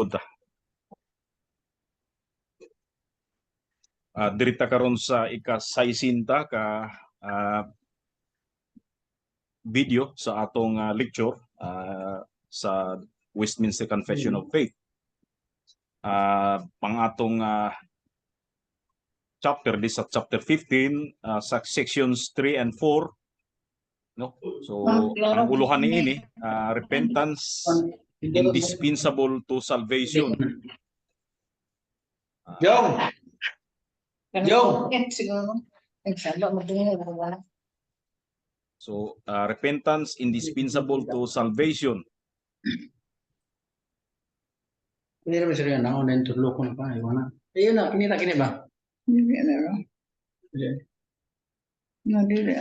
Punta. Diri ta karon sa ika-60 ka video sa atong lecture sa Westminster Confession of Faith. Pang atong chapter this sa chapter 15 sa sections 3 and 4, no? So ang uluhan niini, repentance indispensable to salvation. Jong! Jong! Siguro. Nagsalo, madali na wala. So repentance indispensable to salvation. Hindi naman sila yan. Ako na yung tudlo ko na pa. Iwan na. Ayun na, kinita kini ba? Dili na ro. Hindi. No, dili.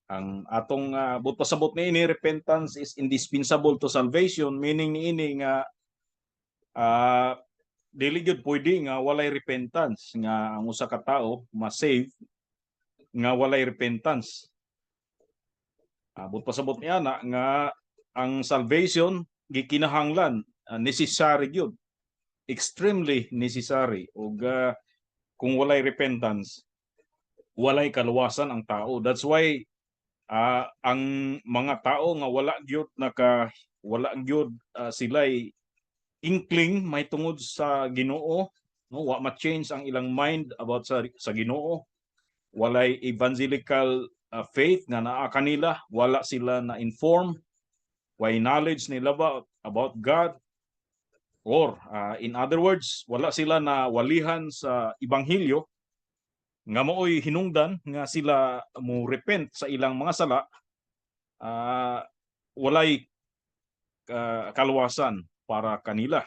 Ang atong but pasabot niini, repentance is indispensable to salvation, meaning niini nga dili gyud pwede nga walay repentance, nga ang usa ka tawo ma-save nga walay repentance. But pasabot niya na nga ang salvation gikinahanglan, necessary gyud, extremely necessary, ug kung walay repentance, walay kaluwasan ang tao. That's why ang mga tao nga wala gyud naka wala gyud sila'y inkling may tungod sa Ginoo, no, wa ma-change ang ilang mind about sa Ginoo, walay evangelical faith nga naa kanila, wala sila na inform, way knowledge nila about God, or in other words, wala sila na walihan sa ebanghelyo nga maoy hinungdan nga sila mo repent sa ilang mga sala, walay kaluwasan para kanila.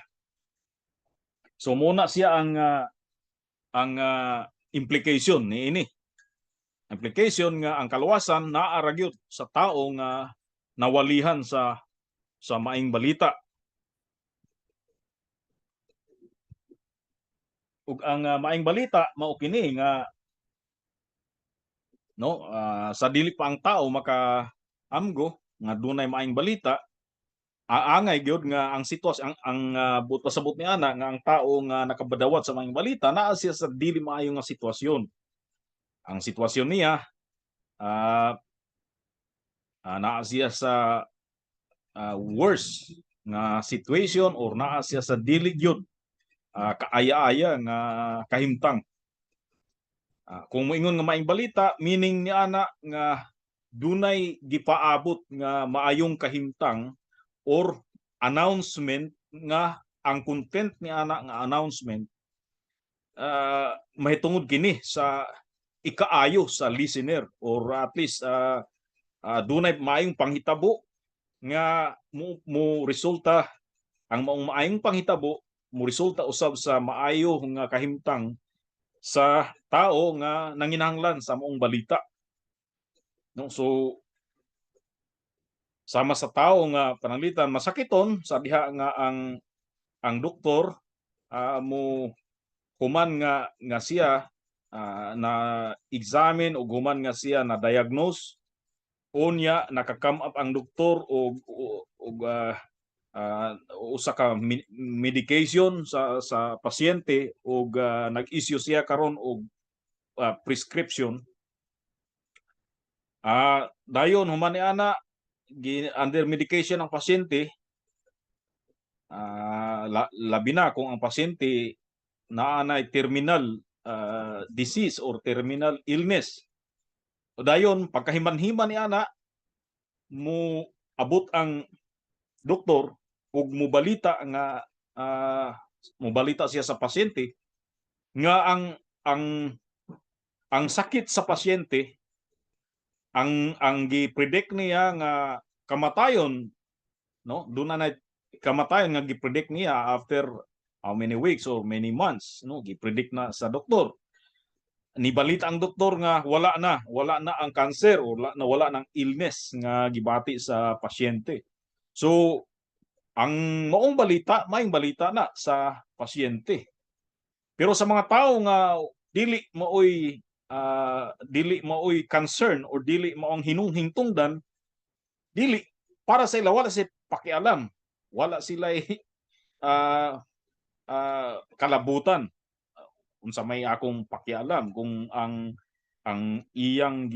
So muna siya ang implication niini. Implication nga ang kaluwasan naa ra gyud sa tao nga nawalihan sa maayong balita. Ug ang maayong balita mao kini nga, no, sa dili pa ang tao makaamgo nga dunay maayong balita, aangay gyud nga ang sitwasyon ang buot pasabot ni ana nga ang tao nga nakabadawat sa maayong balita naa siya sa dili maayo nga sitwasyon. Ang sitwasyon niya, naa siya sa worse nga situation or naa siya sa dili gyud kaaya-aya nga kahimtang. Kung moingon nga maayong balita, meaning ni ana nga dunay gipaabot nga maayong kahimtang or announcement nga ang content ni ana nga announcement mahitungod kini sa ikaayo sa listener or at least dunay maayong panghitabo nga mo resulta, ang maong maayong panghitabo mo resulta usab sa maayo nga kahimtang sa tao nga nanginahanglan sa maong balita. No, so sama sa tao nga pananglitan masakiton sa diha nga ang doktor mo human nga siya na examine o human nga siya na diagnose, unya naka-come up ang doktor og usa ka medication sa pasyente ug nag-issue siya karon og prescription. Dayon human ni ana under medication ang pasyente, labi na kung ang pasyente naa nay terminal disease or terminal illness. O dayon pagkahiman-himan ni ana, mo abot ang doktor ug mobalita nga mobalita siya sa pasyente nga ang sakit sa pasyente, ang gi-predict niya nga kamatayon, no, doon na kamatayon nga gi-predict niya after how many weeks or many months, no, gi-predict na sa doktor. Nibalita ang doktor nga wala na ang cancer or wala na ang illness nga gibati sa pasyente. So ang maong balita, maayong balita na sa pasyente, pero sa mga tao nga dili maoy concern or dili maong hinunghingtungdan Dili para sa ila, wala sila pakialam, wala sila kalabutan. Unsa may akong pakialam kung ang iyang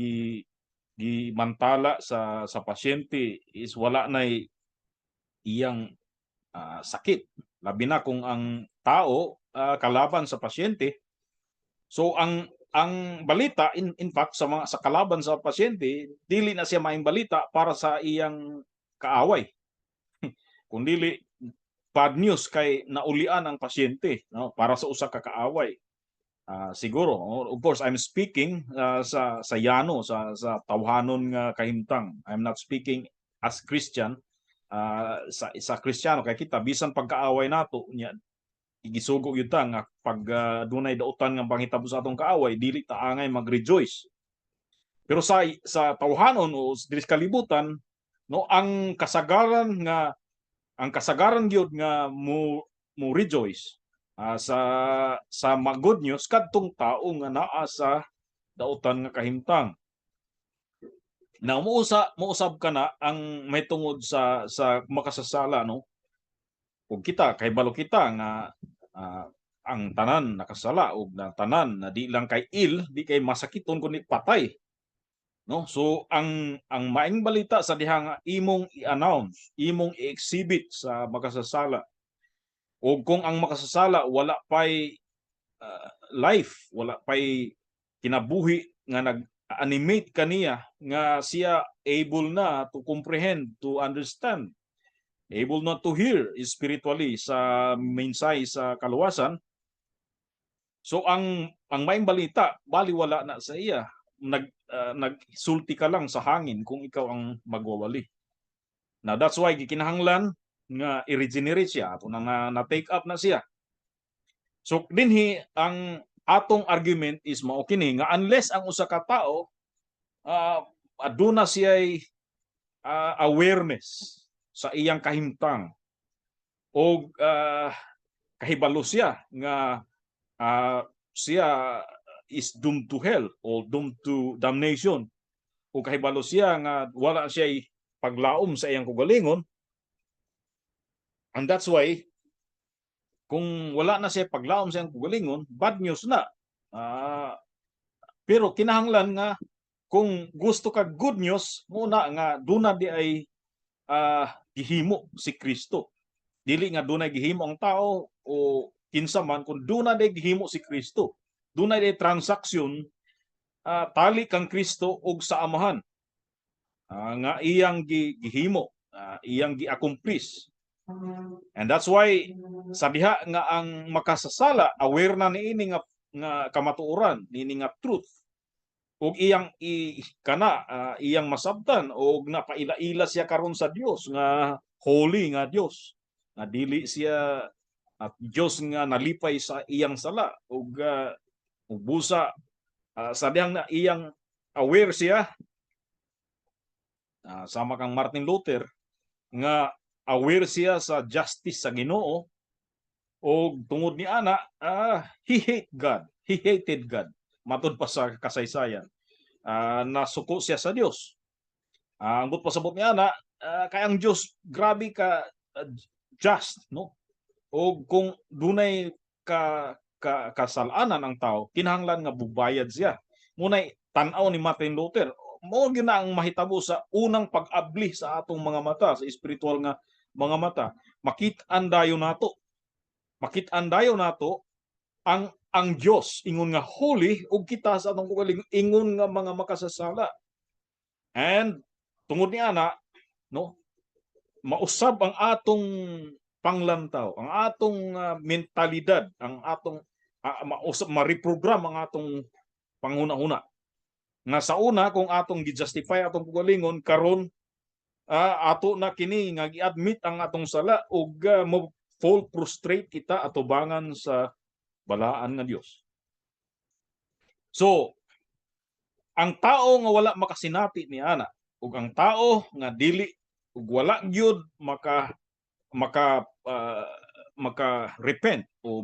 gimantala sa pasyente is wala nay iyang sakit, labi na kung ang tao kalaban sa pasyente. So ang balita, in fact, sa mga sa kalaban sa pasyente, dili na siya maayong balita para sa iyang kaaway, kung dili bad news kay naulian ang pasyente, no, para sa usa ka kaaway. Siguro, of course, I'm speaking sa yano, sa tawhanon nga kahimtang. I'm not speaking as Christian. Sa Kristiyano kay kita, bisan pagkaaway nato nya, igisugo gyud ta nga pag dunay dautan nga panghitabo sa atong kaaway, dili ta angay mag-rejoice. Pero sa tawhanon o diri sa kalibutan, no, ang kasagaran gyud nga mo rejoice sa good news kadtong tao nga naa sa dautan nga kahimtang. Now muusab ka na ang may tungod sa makasasala, no? Ug kita kahibalo kita nga ang tanan nakasala ug na tanan na di lang kay ill, di kay masakiton, kundi patay, no? So ang maayong balita sa diha nga imong i-announce, imong i-exhibit sa makasasala, o kung ang makasasala wala pay life, wala pay kinabuhi nga nag-animate kaniya nga siya able na to comprehend, to understand, able na to hear spiritually sa mensahe sa kaluwasan. So ang maayong balita baliwala na sa iya. Nagsulti ka lang sa hangin kung ikaw ang magwawali. Now that's why gikinahanglan nga i-regenerate siya, ato na nga na take up na siya. So dinhi ang atong argument is mao kini nga unless ang usa ka tao aduna siya awareness sa iyang kahimtang o kahibalo siya nga siya is doomed to hell or doomed to damnation, o kahibalo siya nga wala siya paglaom sa iyang kaugalingon. And that's why kung wala na siya paglaom sa iyang kaugalingon, bad news na. Pero kinahanglan nga kung gusto ka good news muna nga duna di ay gihimo si Kristo. Dili nga dunay gihimo ang tao o kinsa man, kung duna di gihimo si Kristo. Dunay di transaksyon tali kang Kristo ug sa Amahan nga iyang gihimo, iyang gi-accomplish. And that's why sa diha nga ang makasasala aware na niini nga kamatuoran, niini nga truth, ug iyang i kana iyang masabtan og napaila-ila siya karon sa Dios nga holy nga Dios, nga dili siya at Dios nga nalipay sa iyang sala, ug busa sa dihang na iyang aware siya, sama kang Martin Luther nga aware siya sa justice sa Ginoo, og tungod ni ana he hate God, he hated God. Matud pa sa kasaysayan, nasuko siya sa Dios. Ang buot pasabot ni ana, kay ang Dios grabe ka just, no? Og kung dunay ka kasalanan ang tao, kinahanglan nga bubayad siya. Munay tan-aw ni Martin Luther, mao gyud na ang mahitabo sa unang pag-abli sa atong mga mata, sa espiritual nga mga mata. Makit-an dayon nato ang Dios ingon nga holy ug kita sa atong kaugalingon ingon nga mga makasasala. And tungod ni ana, no, mausab ang atong panglantaw, ang atong mentalidad, ang atong mausab, ma-reprogram ang atong panghuna-huna. Nga sa una kung atong gi-justify atong kaugalingon, karon ato na kini nga gi-admit ang atong sala ug mo fall prostrate kita atubangan sa balaan nga Dios. So, ang tao nga wala makasinati ni ana ug ang tao nga dili ug wala gyud maka repent o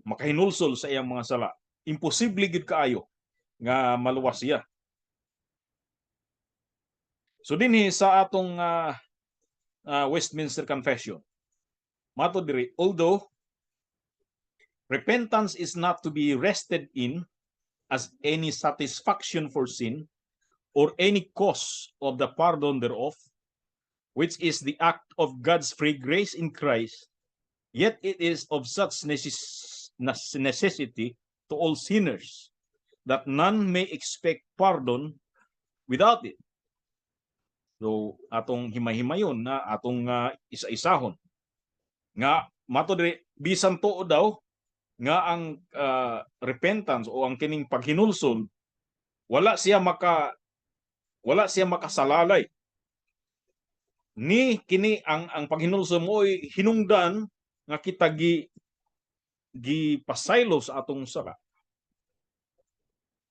makahinulsol sa iyang mga sala, imposible gyud kaayo nga maluwas siya. So dinhi sa atong Westminster Confession, mato diri, although repentance is not to be rested in as any satisfaction for sin or any cause of the pardon thereof, which is the act of God's free grace in Christ, yet it is of such necessity to all sinners that none may expect pardon without it. So atong himay-himayon na atong isa-isahon nga mato diri, bisan tuod daw nga ang repentance o ang kining paghinulsol, wala siya makasalalay ni kini ang paghinulsol mo hinungdan nga kita gi gipasaylo sa atong sala.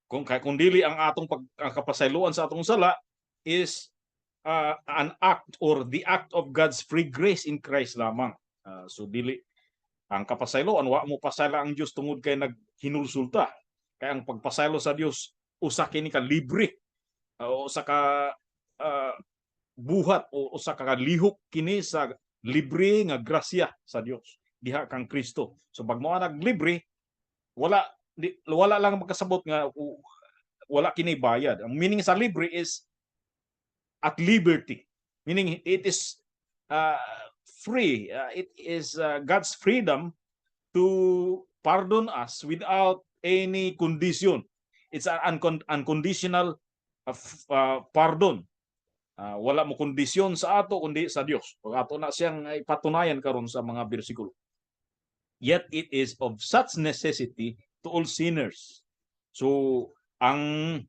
Kung kay kung dili ang atong pag ang kapasayloan sa atong sala is an act or the act of God's free grace in Christ lamang. So dili ang kapasayloan, wa mo pasayla ang Dios tungod kay naghinulsol ta. Kay ang pagpasaylo sa Dios usa kini ka libre o usa ka buhat o usa ka lihok kini sa libre nga grasya sa Dios diha kang Kristo. So pag mo libre, wala di, wala lang magkasabot nga wala kini bayad. Ang meaning sa libre is at liberty. Meaning it is free. It is God's freedom to pardon us without any condition. It's an unconditional pardon. Wala mo kondisyon sa ato kundi sa Dios. Pag ato na siyang ipatunayan karon sa mga bersikulo. Yet it is of such necessity to all sinners. So ang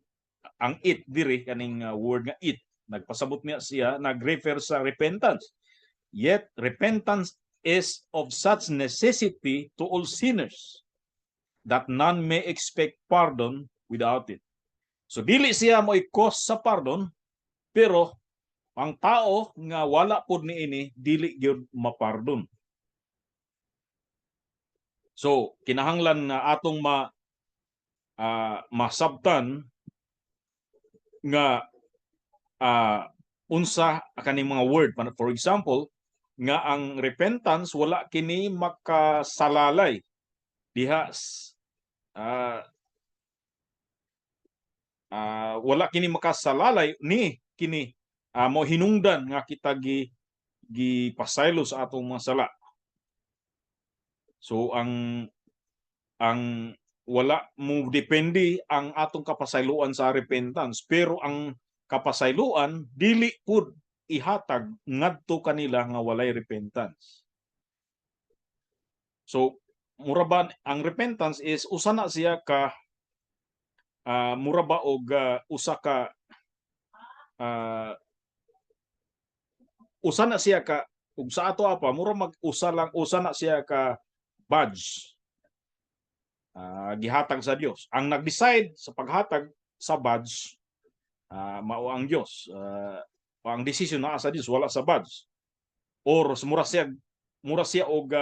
"it" diri, kaning word nga "it", nagpasabot niya siya, nag-refer sa repentance. Yet repentance is of such necessity to all sinners that none may expect pardon without it. So dili siya mo cause sa pardon, pero ang tao nga wala pud niini, dili gyud mapardon. So kinahanglan nga atong masabtan nga unsa kaning mga word. For example, nga ang repentance wala kini makasalalay diha wala kini makasalalay ni kini mo hinungdan nga kita gi gipasaylo sa atong mga sala. So ang wala mo depende ang atong kapasayloan sa repentance, pero ang kapasayloan dili pud ihatag ngadto kanila nga walay repentance. So mura ba ang repentance is usa na siya ka mura ba og usa ka usa na siya ka, ug sa ato apa, mura mag usa lang, usa na siya ka badge gihatag sa Dios. Ang nag-decide sa paghatag sa badge mao ang Dios. Ang decision naa sa Dios, wala sa badge. Or mura siya og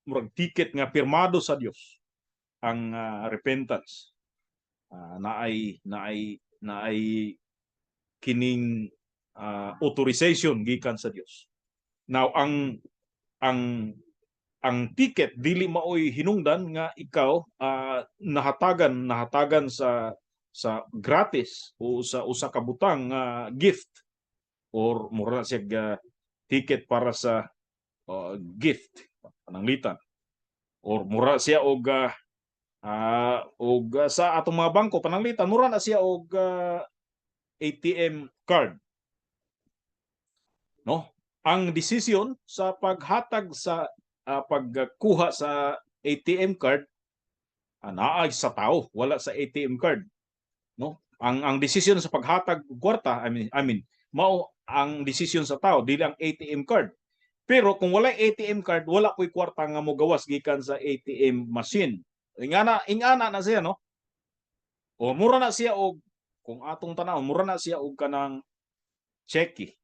murag ticket nga pirmado sa Dios ang repentance. Naay kining authorization gikan sa Dios. Now ang ticket dili maoy hinungdan nga ikaw nahatagan nahatagan sa gratis o sa usa ka butang nga gift or mura na siya ticket para sa gift pananglitan or mura siya og sa atong mga bangko, pananglitan mura na siya og ATM card, no? Ang desisyon sa paghatag sa pagkuha sa ATM card naa sa tao, wala sa ATM card, no? Ang desisyon sa paghatag og kwarta, I mean mao ang desisyon sa tao, dili ang ATM card. Pero kung wala ATM card, wala ko'y kwarta nga mogawas gikan sa ATM machine. Ingana na siya, no? O mura na siya og, kung atong tanaw, mura na siya og kanang cheque.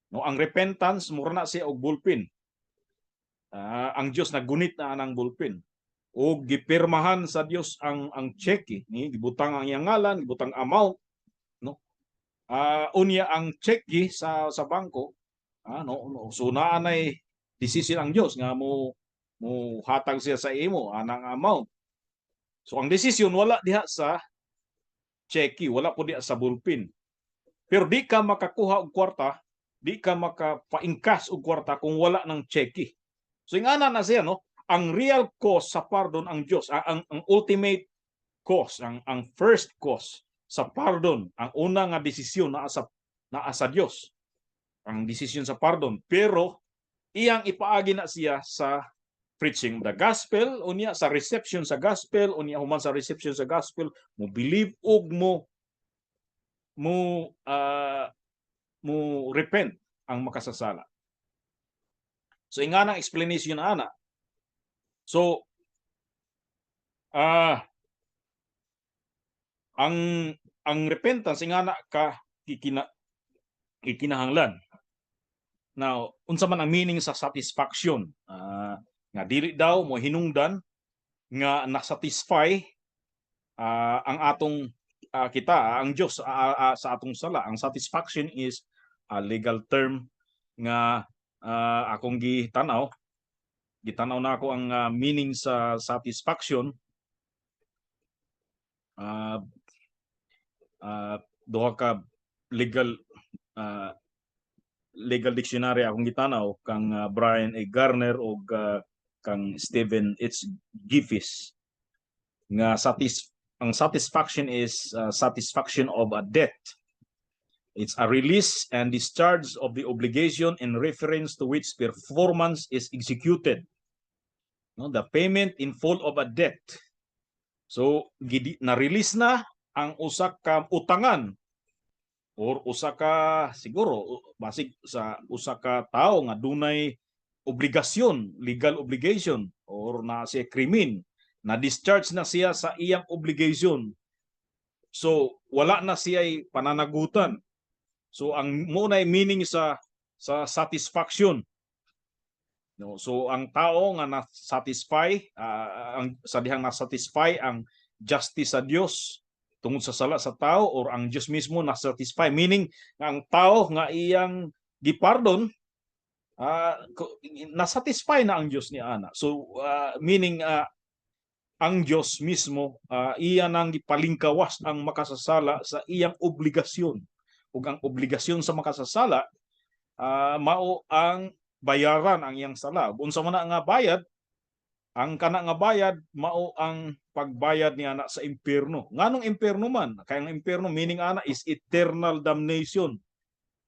No, ang repentance mura na siya og ballpen. Ang Dios naggunit na anang ballpen. O gipirmahan sa Dios ang cheque ni, gibutang ang iyang ngalan, gibutang amount, no? Unya ang cheque sa bangko, no, so naa nay decision ang Dios nga mo hatag siya sa imo anang amount. So ang decision wala diha sa cheque, wala po diha sa ballpen. Pero di ka makakuha og kwarta, di ka makapaingkas og kwarta kung wala ng cheque. So ingana na siya, no? Ang real cause sa pardon ang Dios, ang ultimate cause, ang first cause sa pardon, ang una nga desisyon naa sa Dios. Ang desisyon sa pardon, pero iyang ipaagi na siya sa preaching the gospel, unya sa reception sa gospel, unya human sa reception sa gospel, mo believe og mo repent ang makasasala. So ingana ang explanation ana. So ang repentance ingana ka kikinahanglan. Now, unsa man ang meaning sa satisfaction? Nga dili daw mo hinungdan nga na-satisfy ang atong kita, ang Dios sa atong sala. Ang satisfaction is a legal term nga akong gitanaw. Gitanaw na ako ang meaning sa satisfaction. Duha ka legal dictionary akong gitanaw, kang Bryan A. Garner ug kang Stephen H. Gifis, nga ang satisfaction is satisfaction of a debt. It's a release and discharge of the obligation in reference to which performance is executed. No, the payment in full of a debt. So na-release na ang usa ka utangan or usa ka, siguro basig sa usa ka tawo nga dunay obligasyon, legal obligation, or na siya krimen, na discharge na siya sa iyang obligation. So wala na siya pananagutan. So ang mao na meaning sa satisfaction. No, so ang tao nga na-satisfy ang sa dihang na-satisfy ang justice sa Dios tungod sa sala sa tao, or ang Dios mismo na-satisfy, meaning nga ang tao nga iyang gipardon, na-satisfy na ang Dios ni ana. So meaning ang Dios mismo iya nang gipalingkawas ang makasasala sa iyang obligasyon, ug ang obligasyon sa makasasala mao ang bayaran ang iyang sala. Unsa man na nga bayad, ang kana nga bayad mao ang pagbayad ni ana sa impierno. Nganong impierno man? Kay ang impierno, meaning ana is eternal damnation.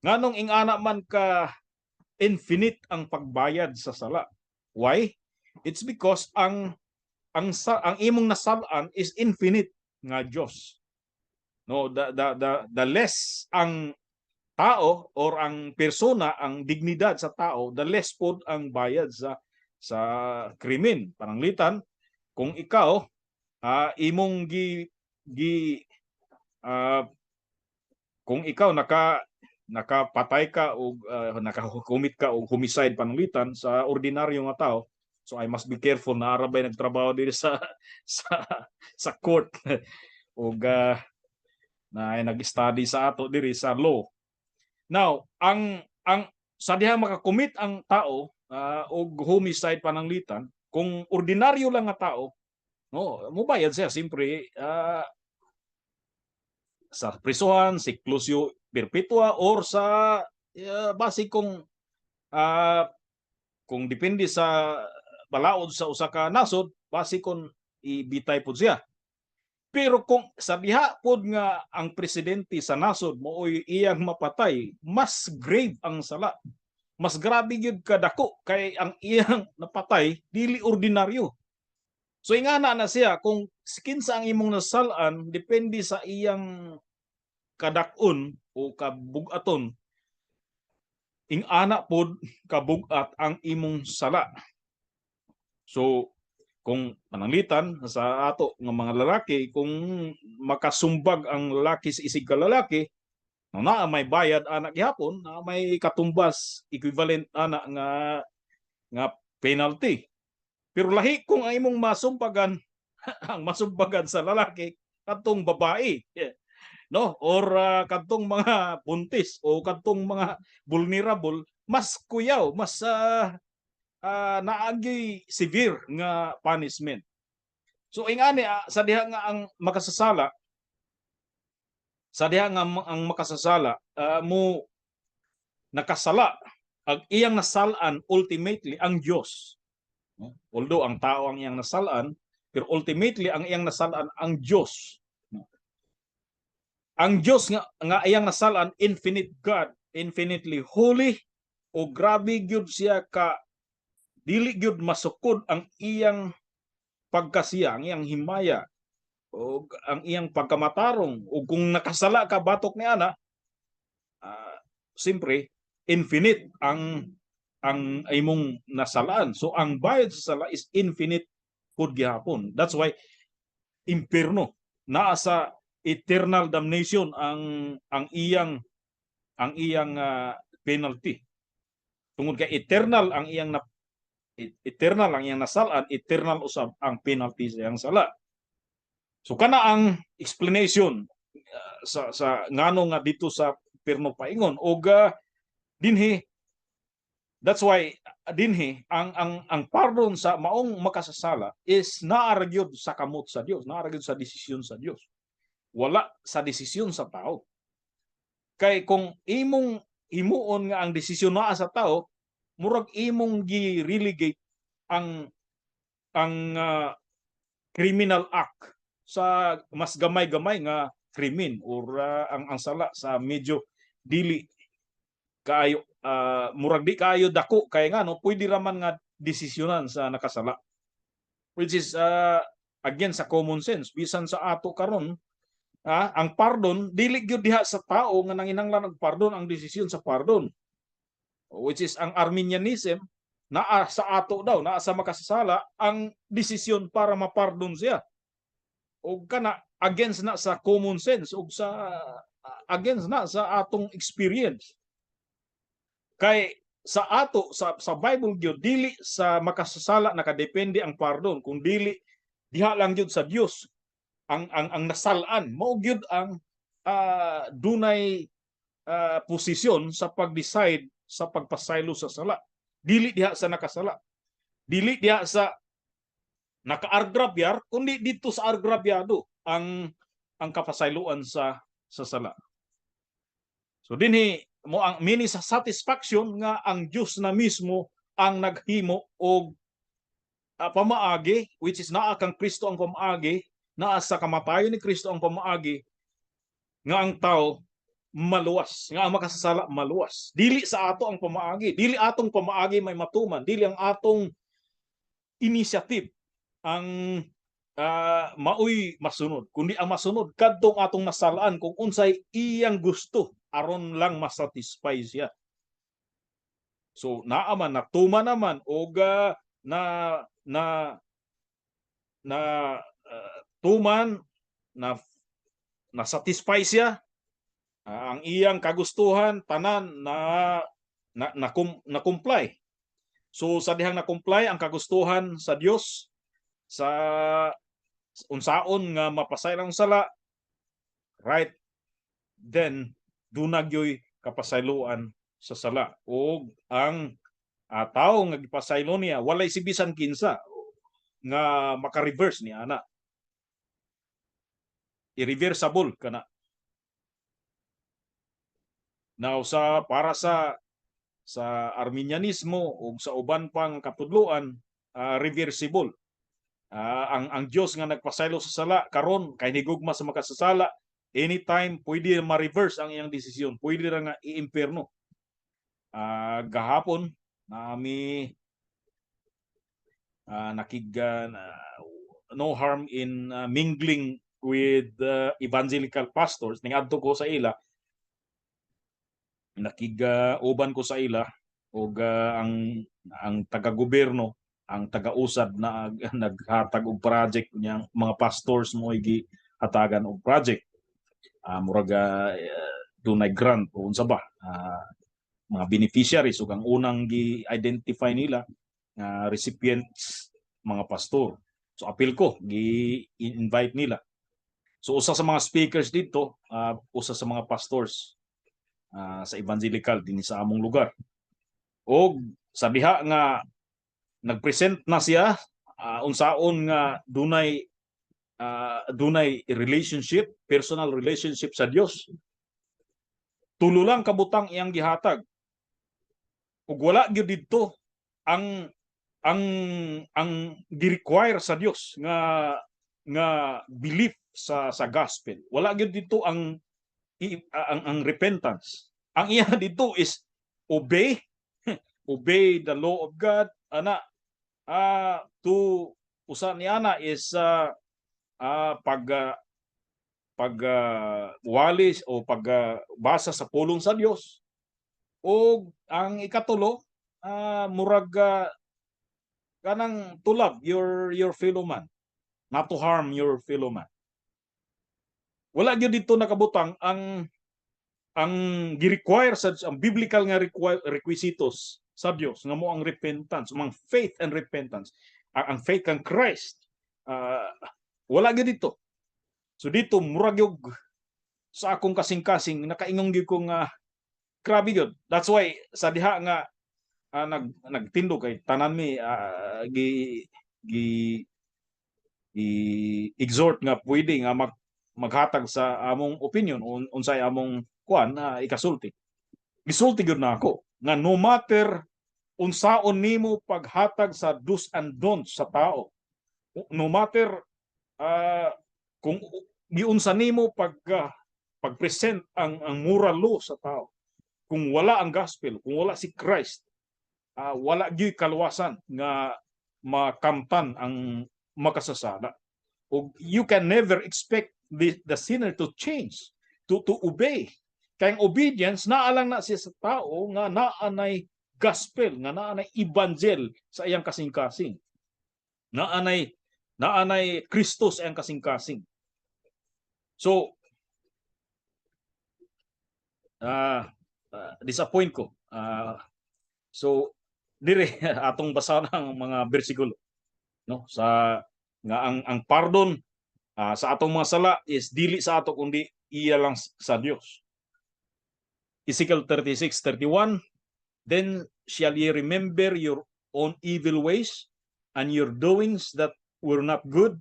Nganong ingana man ka infinite ang pagbayad sa sala? Why? It's because ang imong nasal-an is infinite nga Dios. No, the less ang tao or ang persona, ang dignidad sa tao, the less pod ang bayad sa krimen. Pananglitan, kung ikaw imong gi gi kung ikaw nakapatay ka o naka-commit ka og homicide, pananglitan sa ordinaryo nga tao, so I must be careful na ara bay nagtrabaho diri sa court ug na ay nag-study sa ato diri sa law. Now, ang sa diha makakommit ang tao og homicide, pananglitan, kung ordinaryo lang nga tao, no, mobayad siya siyempre sa prisuhan, seclusio perpetua, or sa base kung depende sa balaod sa usa ka nasod, base kung ibitay pud siya. Pero kung sa diha pod nga ang presidente sa nasod mooy iyang mapatay, mas grave ang sala. Mas grabe gyud kadako kay ang iyang napatay dili ordinaryo. So ingana na siya, kung kinsa ang imong nasal-an, depende sa iyang kadak-on o kabugaton, ing-ana pod kabugat ang imong sala. So kung pananglitan sa ato nga mga lalaki, kung makasumbag ang lalaki sa isig ka lalaki, no, naa may bayad ana gihapon, naa may katumbas, equivalent ana nga penalty. Pero lahi kung ang imong masumbagan, ang masumbagan sa lalaki katong babae. no, or kadtong mga buntis o kadtong mga vulnerable, mas kuyaw, mas naagi severe nga punishment. So ingani, sa diha nga ang makasasala, sa diha nga ang makasasala mo nakasala, ang iyang nasalan ultimately ang Dios, no? Although ang tao ang iyang nasalan, pero ultimately ang iyang nasalan ang Dios, no? Ang Dios nga iyang nasalan, infinite God, infinitely holy, o grabe gyud siya ka dili gyud masukod ang iyang pagkasiya, ang iyang himaya o ang iyang pagkamatarong. O kung nakasala ka batok ni ana, siyempre infinite ang imong nasalaan. So ang bayad sa sala is infinite pud gihapon. That's why impierno, naa sa eternal damnation ang iyang penalty, tungod kay eternal ang iyang nasalan, eternal usab ang penalty sa iyang sala. So kana ang explanation sa ngano nga dito sa impierno paingon. Og dinhi, that's why dinhi ang pardon sa maong makasasala is naa ra gyud sa kamot sa Dios, naa ra gyud sa desisyon sa Dios, wala sa desisyon sa tao. Kay kung imong himuon nga ang desisyon naa sa tao, murag imong gi-relegate ang criminal act sa mas gamay-gamay nga krimen or ang sala sa medyo dili kaayo, murag di kaayo dako, kay nga no pwede ra man nga desisyonan sa nakasala, which is again sa common sense. Bisan sa ato karon, ang pardon dili gyud diha sa tao nga nanginahanglan og pardon ang desisyon sa pardon, which is ang Arminianism, naa sa ato daw, naa sa makasasala ang desisyon para mapardon siya. Og kana against na sa common sense ug sa against na sa atong experience, kay sa ato, sa Bible gyud, dili sa makasasala nakadepende ang pardon, kung dili diha lang gyud sa Dios. Ang nasalan mao gyud ang dunay posisyon sa pag-decide sa pagpasaylo sa sala, dili diha sa nakasala, dili diha sa nakaargrabyar, kundi dito sa argrabyado ang kapasayloan sa sala. So dinhi mo ang mini sa satisfaction nga ang Dios na mismo ang naghimo og pamaagi, which is naa kang Kristo ang pamaagi, naa sa kamatayon ni Kristo ang pamaagi nga ang tao maluwas, nga ang makasasala maluwas. Dili sa ato ang pamaagi, dili atong pamaagi may matuman, dili ang atong initiative ang maoy masunod, kundi ang masunod kadtong atong nasalaan, kung unsay iyang gusto aron lang masatisfy siya. So naa man, natuman naman og na na na tuman na, na satisfy siya, ang iyang kagustuhan tanan na comply. So sa dihang na comply ang kagustuhan sa Dios sa unsaon nga mapasaylo ang sala, right then duna gyoy kapasayloan sa sala, ug ang tawo nga gipasaylo niya, walay si bisan kinsa nga maka-reverse ni ana. Irreversible kana. Now sa para sa Arminianismo ug sa uban pang katudloan, reversible. Ang Dios nga nagpasaylo sa sala karon kay nigugma sa makasasala, anytime pwede ma-reverse ang iyang desisyon, pwede ra nga iimpierno. Gahapon nami nakig no harm in mingling with evangelical pastors. Ningadto ko sa ila, nakig uban ko sa ila, ug ang taga-gobyerno, ang taga-usad na naghatag og project niyang mga pastors mo hatagan og project, murag dunay grant o unsa ba, mga beneficiaries, ug ang unang gi-identify nila nga recipients, mga pastor. So apil ko, gi-invite nila. So usa sa mga speakers dito, usa sa mga pastors sa evangelical dinhi sa among lugar. Og sa diha nga nagpresent na siya unsaon nga dunay relationship, personal relationship sa Dios. Tulo lang kabutang iyang gihatag. Ug wala gyud didto ang gi-require sa Dios nga belief sa gospel. Wala gyud dito ang repentance. Ang iya dito is obey obey the law of God ana, to usa ni ana is pag walis o pag basa sa pulong sa Dios, o ang ikatulo, murag kanang to love your fellow man, not to harm your fellow man. Wala gyud dito nakabutang ang gi-require sa ang biblical nga requisitos sa Dios nga mo ang repentance, ang faith and repentance, ang faith kang Christ. Wala gyud dito. So dito murag gyud sa akong kasing-kasing nakaingon gyud ko nga grabe gyud. That's why sa diha nga nagtindog kay tanan mi gi gi gi exhort nga pwede nga maghatag sa among opinion unsay among kuan na ikasulti. Gisulti gyud na ako nga no matter unsaon nimo paghatag sa do's and don'ts sa tao, no matter kung giunsa nimo pag pag-present ang moral law sa tao, kung wala ang gospel, kung wala si Christ, wala gyud kaluwasan nga makamtan ang makasasala. O you can never expect the sinner to change, to obey. Kay ang obedience naa lang na siya sa tao nga naa nay gospel, nga naa nay evangel sa iyang kasing-kasing. Naa nay Kristo sa iyang kasing-kasing. So disappoint ko. So dire atong basa ng mga bersikulo, no, sa nga ang pardon sa atong mga sala is dili sa ato kundi iya lang sa Dios. Ezekiel 36:31, "Then shall ye remember your own evil ways and your doings that were not good,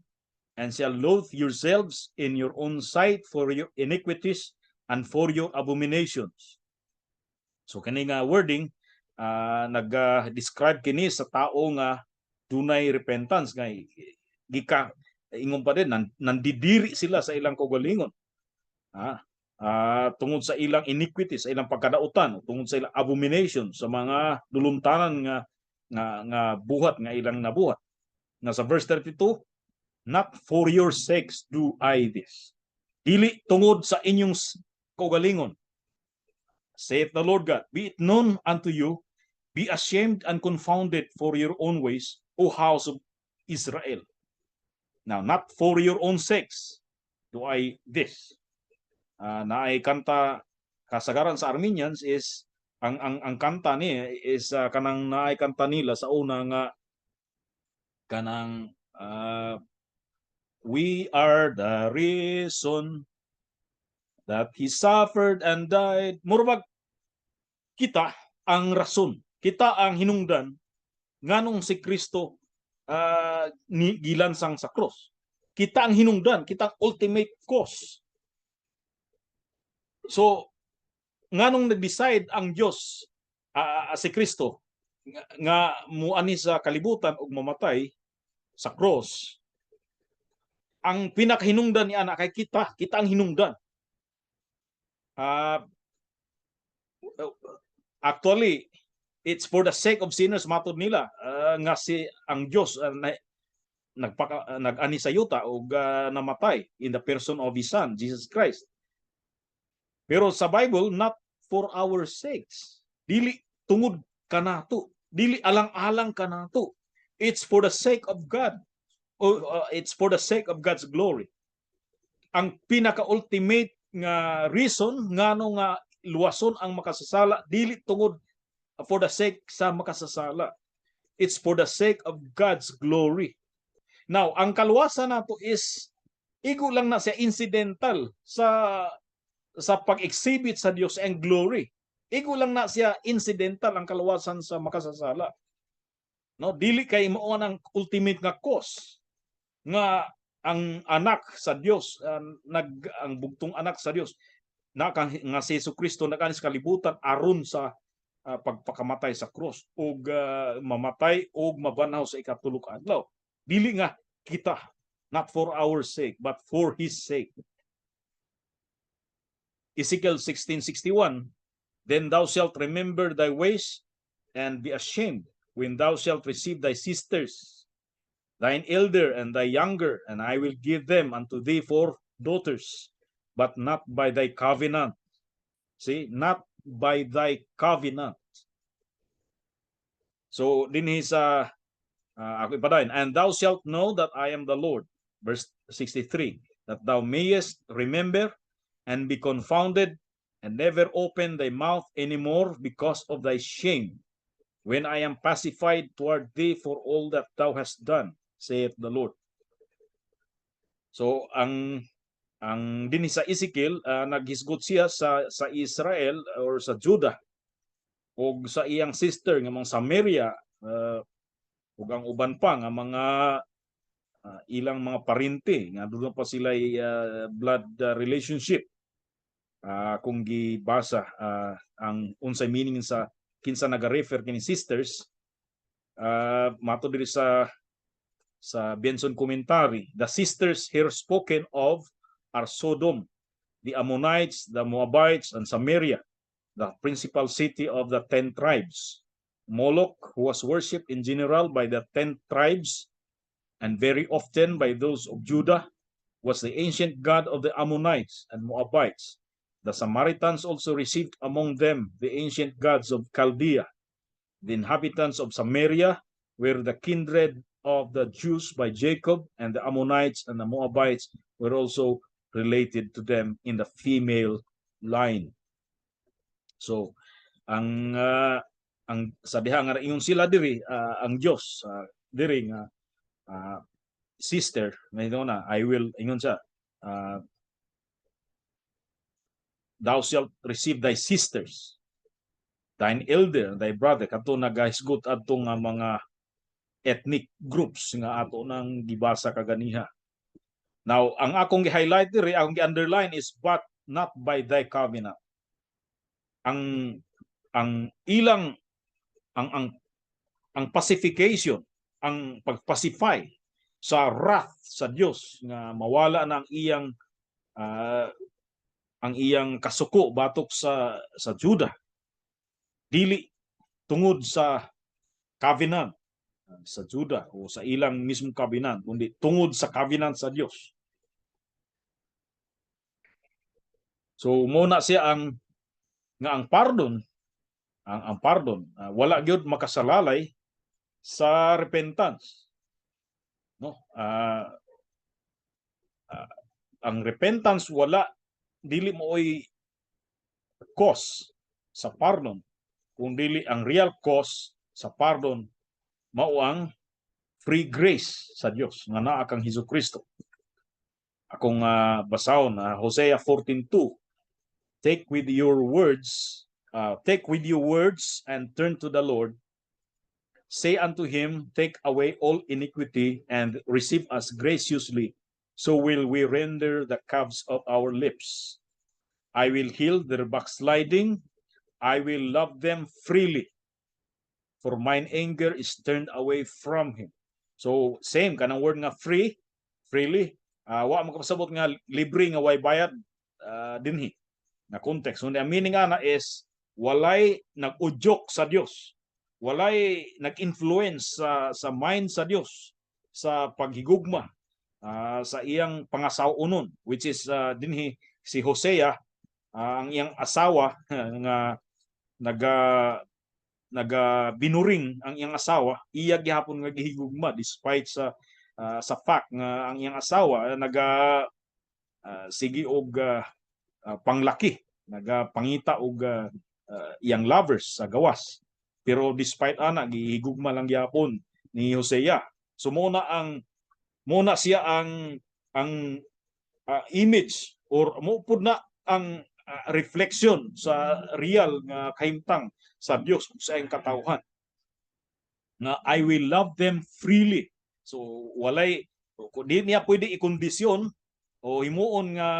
and shall loathe yourselves in your own sight for your iniquities and for your abominations." So kani nga wording, nag-describe kini sa tao nga dunay repentance nga gika ingon pa din nandidiri sila sa ilang kaugalingon. Tungod sa ilang iniquity, sa ilang pagkadautan, tungod sa ilang abomination, sa mga luluntanan nga buhat nga ilang nabuhat. Nga sa verse 32, "Not for your sakes do I this." Dili tungod sa inyong kaugalingon. "Saith the Lord God, be it known unto you, be ashamed and confounded for your own ways, O house of Israel." Now, not for your own sakes do I this. Naay kanta kasagaran sa Armenians is ang kanta ni is kanang naay kanta nila sa una nga kanang "We are the reason that he suffered and died." Murag kita ang rason, kita ang hinungdan nganong si Kristo ni gilansang sa cross. Kita ang hinungdan, kita ang ultimate cause. So nganong nag-decide ang Dios, si Kristo, nga muani sa kalibutan ug mamatay sa cross, ang pinakahinungdan ni ana kay kita, kita ang hinungdan. Actually, it's for the sake of sinners matod nila nga si ang Dios nagpaka nag-ani sa yuta ug namatay in the person of His Son Jesus Christ. Pero sa Bible, not for our sakes. Dili tungod kanato, dili alang-alang kanato. It's for the sake of God. O, it's for the sake of God's glory. Ang pinaka-ultimate nga reason ngano nga luwason ang makasasala, dili tungod for the sake sa makasasala. It's for the sake of God's glory. Now, ang kaluwasan nato is Igo lang na siya incidental sa pag-exhibit sa Dios ang glory. Igo lang na siya incidental ang kaluwasan sa makasasala. No, dili kay mao ang ultimate nga cause nga ang anak sa Dios, nag ang bugtong anak sa Dios na nga si Hesus Kristo nakaani sa kalibutan aron sa pagpakamatay sa krus ug mamatay ug mabanhaw sa ikatulo ka adlaw. Dili nga kita, not for our sake but for his sake. Ezekiel 16:61, "Then thou shalt remember thy ways and be ashamed when thou shalt receive thy sisters, thine elder and thy younger, and I will give them unto thee for daughters, but not by thy covenant." See, not by thy covenant. So dinhi sa ako ipadayon, "And thou shalt know that I am the Lord." Verse 63, "That thou mayest remember and be confounded and never open thy mouth anymore because of thy shame, when I am pacified toward thee for all that thou hast done, saith the Lord." So ang dinhi sa Ezekiel, naghisgot siya sa Israel or sa Judah ug sa iyang sister nga mga Samaria, ug ang uban pa nga mga ilang mga parente nga doon pa sila blood relationship, kung gibasa ang unsay meaning sa kinsa naga-refer kini sisters, mato diri sa Benson Commentary, "The sisters here spoken of are Sodom, the Ammonites, the Moabites, and Samaria, the principal city of the 10 tribes. Moloch, who was worshipped in general by the 10 tribes and very often by those of Judah, was the ancient god of the Ammonites and Moabites. The Samaritans also received among them the ancient gods of Chaldea. The inhabitants of Samaria were the kindred of the Jews by Jacob, and the Ammonites and the Moabites were also related to them in the female line." So, ang sa diha nga ingon sila diri, ang Dios diri nga sister ngayon na I will, ingon siya, "Thou shalt receive thy sisters, thine elder, thy brother," kadto nagahisgot adto nga mga ethnic groups nga ato nang gibasa kaganiha. Now, ang akong gi-highlight diri, akong gi-underline is "but not by thy covenant." Ang ilang ang pacification, ang pagpacify sa wrath sa Dios nga mawala na ang iyang kasuko batok sa Judah, dili tungod sa covenant sa Judah o sa ilang mismong covenant, kundi tungod sa covenant sa Dios. So muna siya ang nga ang pardon, ang pardon wala gyud makasalalay sa repentance. No? Ang repentance wala, dili mooy cause sa pardon, kung dili ang real cause sa pardon mao ang free grace sa Dios nga naa kang Hesus Kristo. Akong basahon na Hosea 14:2, "Take with you words and turn to the Lord. Say unto him, 'Take away all iniquity and receive us graciously, so will we render the calves of our lips. I will heal their backsliding. I will love them freely, for mine anger is turned away from him.'" So same kanang word nga free, freely. Wa makapasabot nga libre nga way bayad dinhi na context. So ang meaning ana is walay nag-udyok sa Dios. Walay nag-influence sa mind sa Dios sa paghigugma sa iyang pangasaw-onon, which is dinhi si Hosea, ang iyang asawa nga naga binuring ang iyang asawa, iya gihapon nga gihigugma despite sa fact nga ang iyang asawa naga sige og panglaki, naga pangita og iyang lovers sa gawas, pero despite ana, gihigugma lang gihapon ni Hosea. So muna siya ang image or mao pud na ang reflection sa real nga kahimtang sa Dios ug sa iyang katawhan nga "I will love them freely." So walay, kung di niya pwede ikondisyon o himuon nga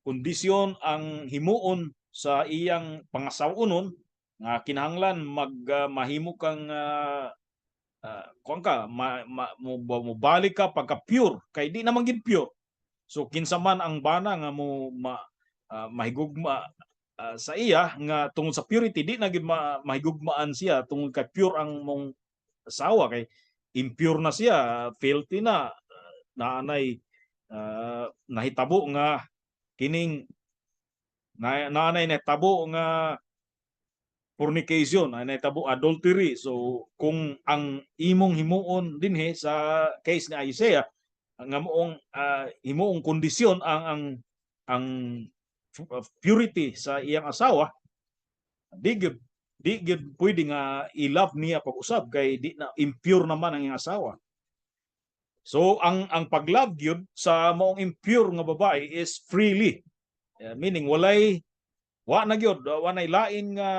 kondisyon ang himuon sa iyang pangasawonon nga kinahanglan mag mahimo kang kuan ka ma, ma, mo, mo balik ka pagka pure, kay di naman gid pure. So kinsa man ang bana nga mo mahigugma sa iya nga tungod sa purity, di na gid mahigugmaan siya tungod kay pure ang mong asawa, kay impure na siya, filthy na, naanay nahitabo nga kining na naanay nahitabo nga fornication, ay nahitabo adultery. So kung ang imong himuon dinhi sa case ni Isaiah nga moong himuong kondisyon ang purity sa iyang asawa, di gyud pwede nga i-love niya pag-usab kay di na, impure naman ang iyang asawa. So ang pag-love gyud sa maong impure nga babae is freely. Meaning walay, wa na gyud, wa nay lain nga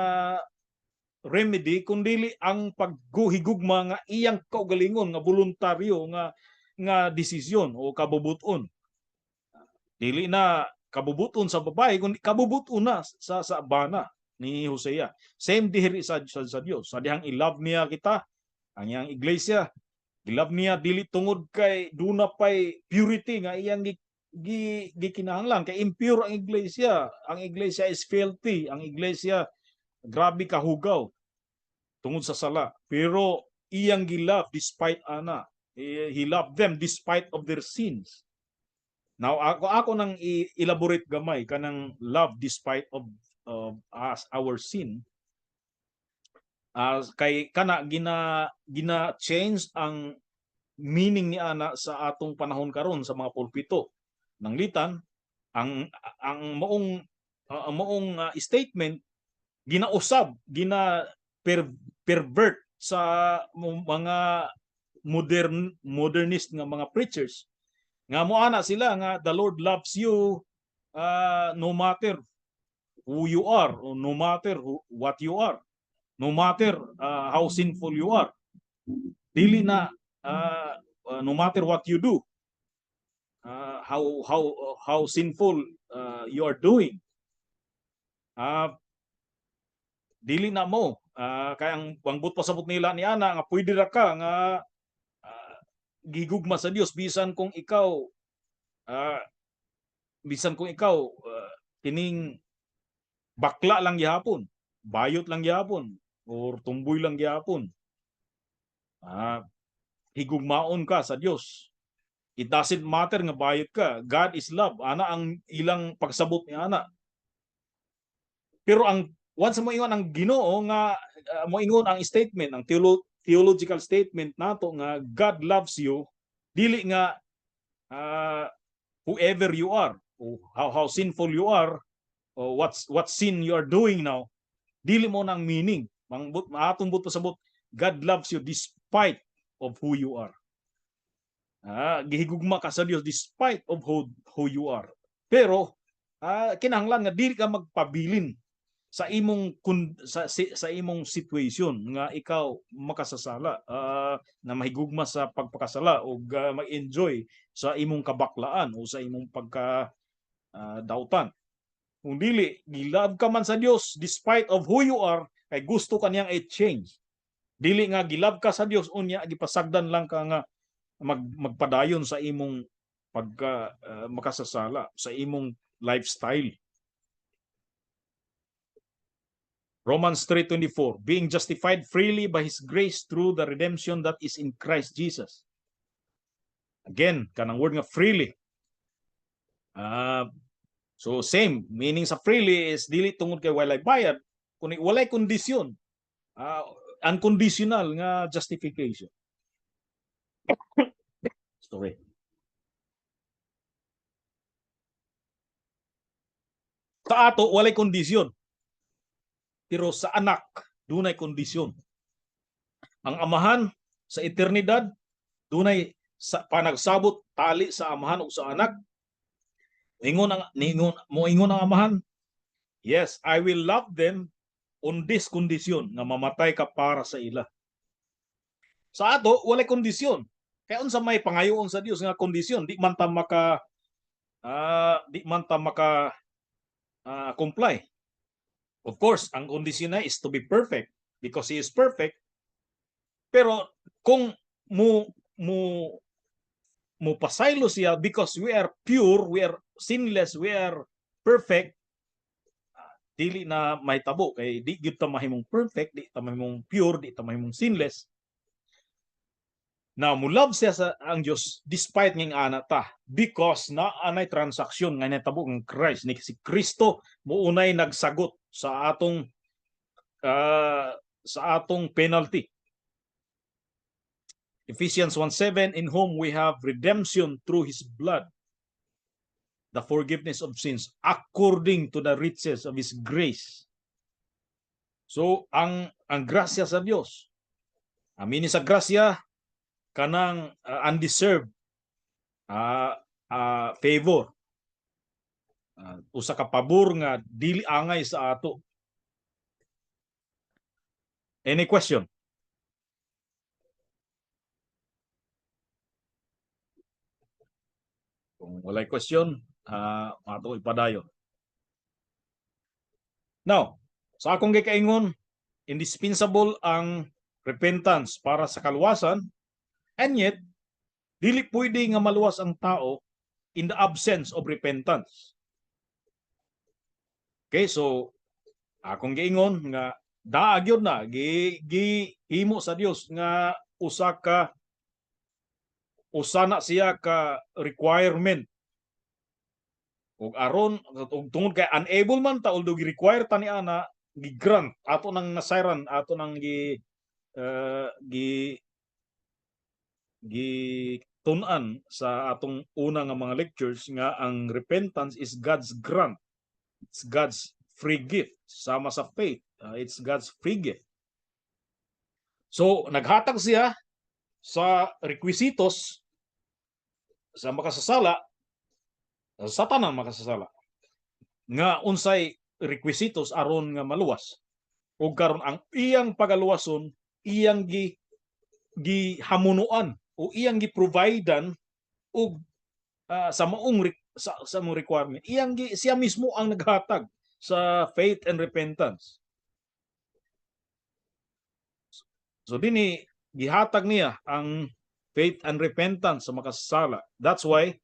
remedy kundili ang pagguhigugma nga iyang kaugalingon nga voluntaryo nga desisyon o kabubuton. Dili na kabubuton sa babae kundi kabubuton na sa bana ni Hosea. Same diri sa Dios. Sa dihang i-love niya kita, ang iyang iglesia, i-love niya dili tungod kay duna pay purity nga iyang gikinahanglan, kay impure ang iglesia. Ang iglesia is filthy. Ang iglesia grabe kahugaw tungod sa sala. Pero iyang gi-love despite ana. He loved them despite of their sins. Now ako nang i-elaborate gamay kanang love despite of us, our sin. Kay kana gina change ang meaning ni ana sa atong panahon karon sa mga pulpito. Nanglitan ang maong statement ginausab, gina pervert sa mga modernist nga mga preachers nga moana sila nga the Lord loves you no matter who you are or no matter what you are, no matter how sinful you are, dili na no matter what you do, how sinful you are doing, dili na mo kay ang buot pasabot nila ni ana nga pwede ra ka nga gigugma sa Dios bisan kung ikaw kining bakla lang gihapon, bayot lang gihapon or tumboy lang gihapon, higugmaon ka sa Dios. It doesn't matter nga bayot ka, God is love. Ana ang ilang pagsabot ni ana. Pero ang once mo ingon ang Ginoo nga moingon ang statement, ang theological statement nato nga God loves you dili nga whoever you are or how sinful you are or what sin you are doing now, dili mao nang meaning. Mangbut maatong but pasabot, God loves you despite of who you are. Gihigugma ka sa Dios despite of who you are, pero kinahanglan nga dili ka magpabilin sa imong kun, sa, si- sa imong situation nga ikaw makasasala, na mahigugma sa pagpakasala o mag-enjoy sa imong kabaklaan o sa imong pagka dautan. Kung dili, gilove ka man sa Dios despite of who you are kay gusto ka niyang i-change. Dili nga gilove ka sa Dios unya gipasagdan lang ka nga magpadayon sa imong pagka makasasala, sa imong lifestyle. Romans 3:24, "Being justified freely by his grace through the redemption that is in Christ Jesus." Again, kanang word nga freely. So same meaning sa freely is dili tungod kay walay bayad kundi walay kondisyon. Unconditional nga justification. Sorry. Sa ato walay kondisyon. Pero sa anak dunay kondisyon. Ang amahan sa eternidad dunay sa panagsabot tali sa amahan ug sa anak. Ingon ang ningon mo ingon ang Amahan, "Yes, I will love them on this condition nga mamatay ka para sa ila." Sa ato, walay kondisyon. Kaya unsa may pangayoon sa Dios nga kondisyon, di man ta maka comply. Of course, ang kondisyon na is to be perfect because He is perfect. Pero kung mo mo mo pasaylo siya because we are pure, we are sinless, we are perfect, dili na mahitabo kay di gyud ta mahimong perfect, di ta mahimong pure, di ta mahimong sinless. Na mo love siya sa ang Dios despite ng ana ta because na anay transaksyon nga nahitabo ng Christ ni si Kristo mo unay nagsagot sa atong penalty. Ephesians 1:7, "In whom we have redemption through his blood, the forgiveness of sins according to the riches of his grace." So ang grasya sa Dios. Amini sa grasya kanang undeserved favor. Usa ka pabor nga dili angay sa ato. Any question? Kung walay question, ato ipadayon. Now, sa akong gikaingon, indispensable ang repentance para sa kaluwasan, and yet, dili pwede nga maluwas ang tao in the absence of repentance. Okay, so akong giingon nga daa gyud na gi gihimo sa Dios nga usa na siya ka requirement ug aron ug tungod kay unable man ta, although gi-require ta ni ana, gi-grant ato nang nasayran, ato nang gi gi gi tun-an sa atong una nga mga lectures nga ang repentance is God's grant. It's God's free gift sama sa faith. It's God's free gift. So naghatag siya sa requisitos sa makasasala, sa tanan makasasala, nga unsay requisitos aron nga maluwas. Ug karon ang iyang pagaluwason, iyang gi gihamunuan o iyang gi-providean og sa maong sa mong requirement, iyang gi, siya mismo ang naghatag sa faith and repentance. So dinhi gihatag niya ang faith and repentance sa makasasala. That's why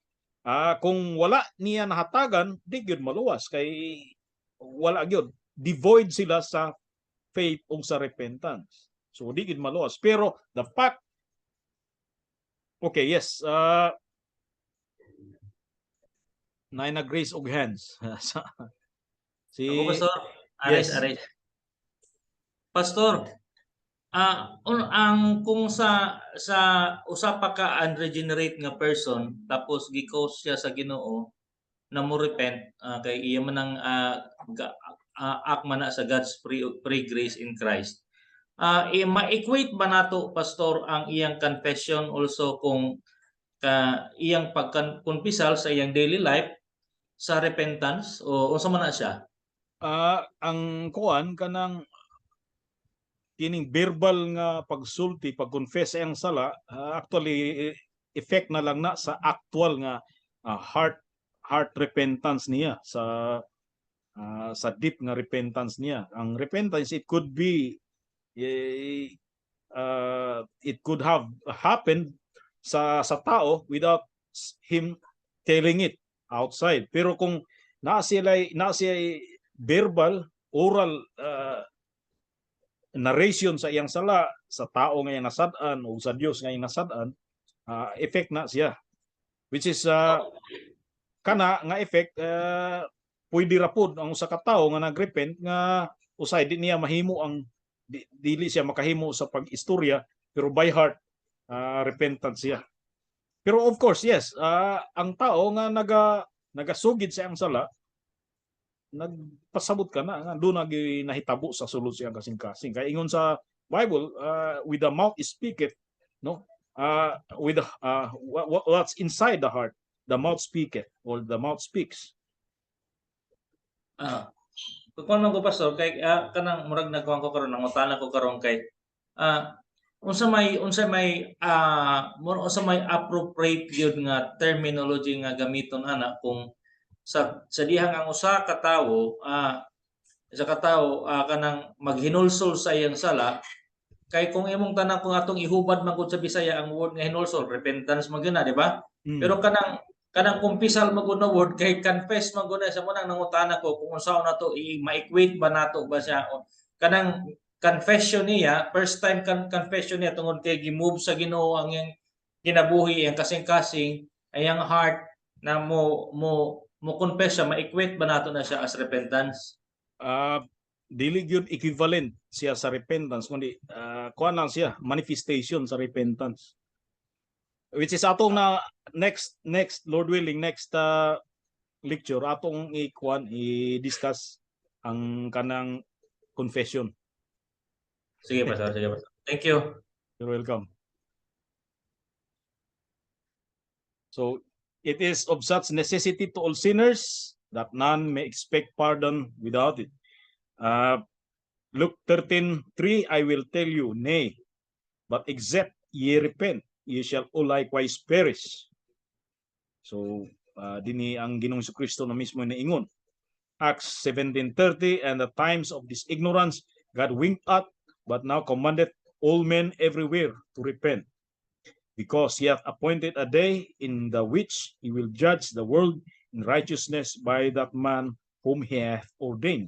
kung wala niya nahatagan, di gyud maluwas kay wala gyud, devoid sila sa faith ug sa repentance, so di gyud maluwas. Pero the fact, okay, yes, naay nag-raise og hands. Si Ako, Pastor. Ares, Yes. Ares. Pastor, ang kung sa usa pa ka unregenerate nga person tapos gi-cause siya sa Ginoo na mo repent, kay iya man ang act man na sa God's free grace in Christ. Ma-equate ba nato, Pastor, ang iyang confession also kung ka iyang pagkonfesal sa iyang daily life sa repentance o unsa man na siya? Ang kuan, kanang kining verbal nga pagsulti, pag-confess sa iyang sala, actually effect na lang na sa actual nga heart heart repentance niya, sa deep nga repentance niya. Ang repentance, it could be it could have happened sa tao without him telling it outside. Pero kung naa siya verbal, oral narration sa iyang sala sa tao nga iyang nasad-an o sa Dios nga iyang nasad-an, effect na siya. Which is kana nga effect, pwede ra pod ang usa ka tawo nga nagrepent nga usay di niya mahimo ang dili siya makahimo sa pag-istorya, pero by heart repentant siya. Pero of course, yes, ang tao nga nagasugid sa iyang sala, nagpasabot ka na nga duna na nahitabo sa sulod siyang kasing-kasing. Kay ingon sa Bible, with the mouth speaketh, no? With the, what's inside the heart. the mouth speaketh or the mouth speaks. Kung man ko, Pastor, kay kanang murag nagkuhan ko karon, nangutana ko karon kay unsa may appropriate gyud nga terminology nga gamiton ana kung sa dihang ang usa ka tawo kanang maghinulsol sa iyang sala? Kay kung imong tanan, kung atong ihubad man gud sa Bisaya ang word nga hinulsol, repentance man gyud na, di ba? Pero kanang kumpisal man gud na word kay confess man gud na sa munang nangutana ko kung unsaon nato i ma-equate ba nato ba siya o kanang confession niya, first time confession niya tungod kay gi-move sa Ginoo ang iyang kinabuhi, iyang kasing-kasing, iyang heart na mo confess siya, ma-equate ba nato na siya as repentance? Dili gyud equivalent siya sa repentance, kundi kuan lang siya, manifestation sa repentance, which is atong na next next Lord willing, next lecture atong i-kuan, i-discuss ang kanang confession. Sige, Pastor, sige, Pastor. Thank you. You're welcome. So it is of such necessity to all sinners that none may expect pardon without it. Luke 13:3, "I will tell you, nay, but except ye repent, ye shall all likewise perish." So dinhi ang Ginoong Kristo na mismo naingon. Acts 17:30, "And the times of this ignorance God winked at, but now commandeth all men everywhere to repent, because he hath appointed a day in the which he will judge the world in righteousness by that man whom he hath ordained,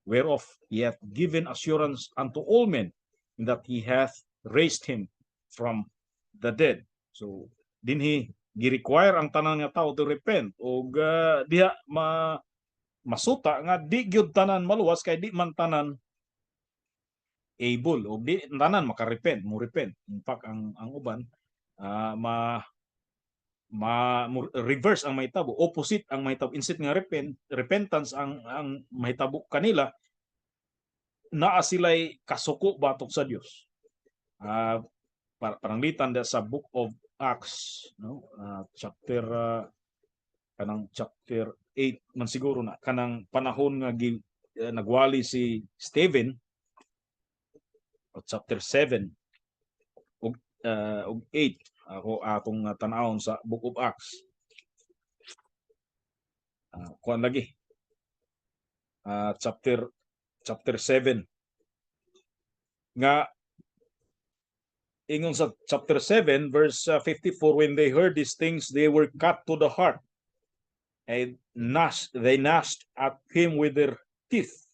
whereof he hath given assurance unto all men, in that he hath raised him from the dead." So dinhi gi-require ang tanan nga tao to repent og diha ma masuta nga di gyud tanan maluwas kay di man tanan able o di tanan maka-repent, mo repent. In fact, ang uban ma ma reverse ang mahitabo, opposite ang mahitabo. Instead nga repentance ang mahitabo kanila, naa sila'y kasuko batok sa Dios. Pananglitan da sa Book of Acts, no, chapter kanang chapter 8 man siguro na, kanang panahon nga nagwali si Stephen, o chapter 7 ug 8 ako atong tan-awon sa Book of Acts. Kuan lagi. Chapter 7 nga ingon sa chapter 7 verse 54, "When they heard these things, they were cut to the heart and they gnashed at him with their teeth.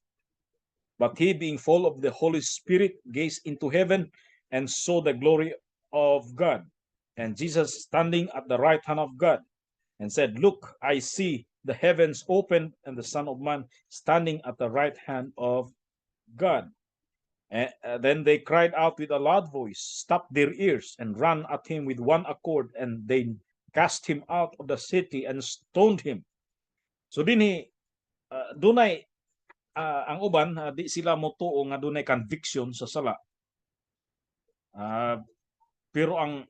But he, being full of the Holy Spirit, gazed into heaven and saw the glory of God and Jesus standing at the right hand of God, and said, 'Look, I see the heavens open and the Son of Man standing at the right hand of God.' And then they cried out with a loud voice, stopped their ears, and ran at him with one accord, and they cast him out of the city and stoned him." So dinhi dunay ang uban di sila motuo nga dunay conviction sa sala. Pero ang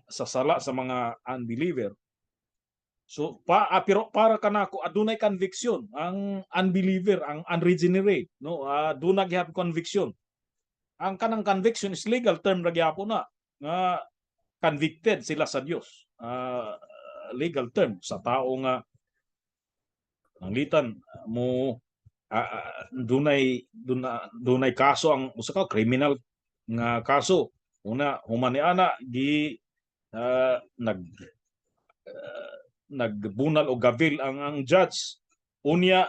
sa sala sa mga unbeliever. So pero para kanako adunay conviction ang unbeliever, ang unregenerate, no, duna gihapon conviction. Ang kanang conviction is legal term ra gyapon na nga convicted sila sa Dios. Legal term sa tao nga pananglitan mo dunay kaso ang usa ka criminal nga kaso, una human ni ana gi nagbunal og gavel ang judge, unya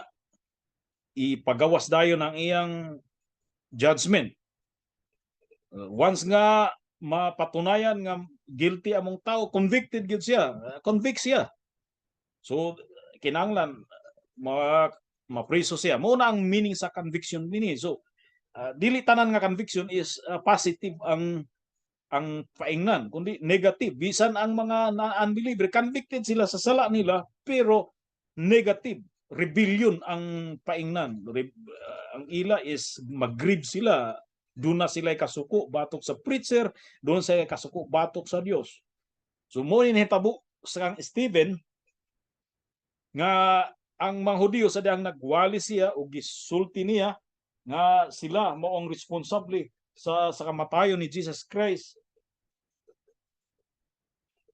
ipagawas dayon ang iyang judgment. Once nga mapatunayan nga guilty among tao, convicted gyud siya, convict siya, so kinahanglan ma mapriso siya. Mao na ang meaning sa conviction dinhi. So dili tanan nga conviction is positive ang paingnan, kundi negative. Bisan ang mga na unbeliever, convicted sila sa sala nila, pero negative, rebellion ang paingnan. Ang ila is mag-grieve sila, doon na sila kasuko batok sa preacher, doon sila kasuko batok sa Dios. So mo ni hitabo. sa kang Stephen nga ang mga Hudiyo sa dihang nagwali siya o gisulti niya nga sila mao ang responsable sa kamatayon ni Jesus Christ.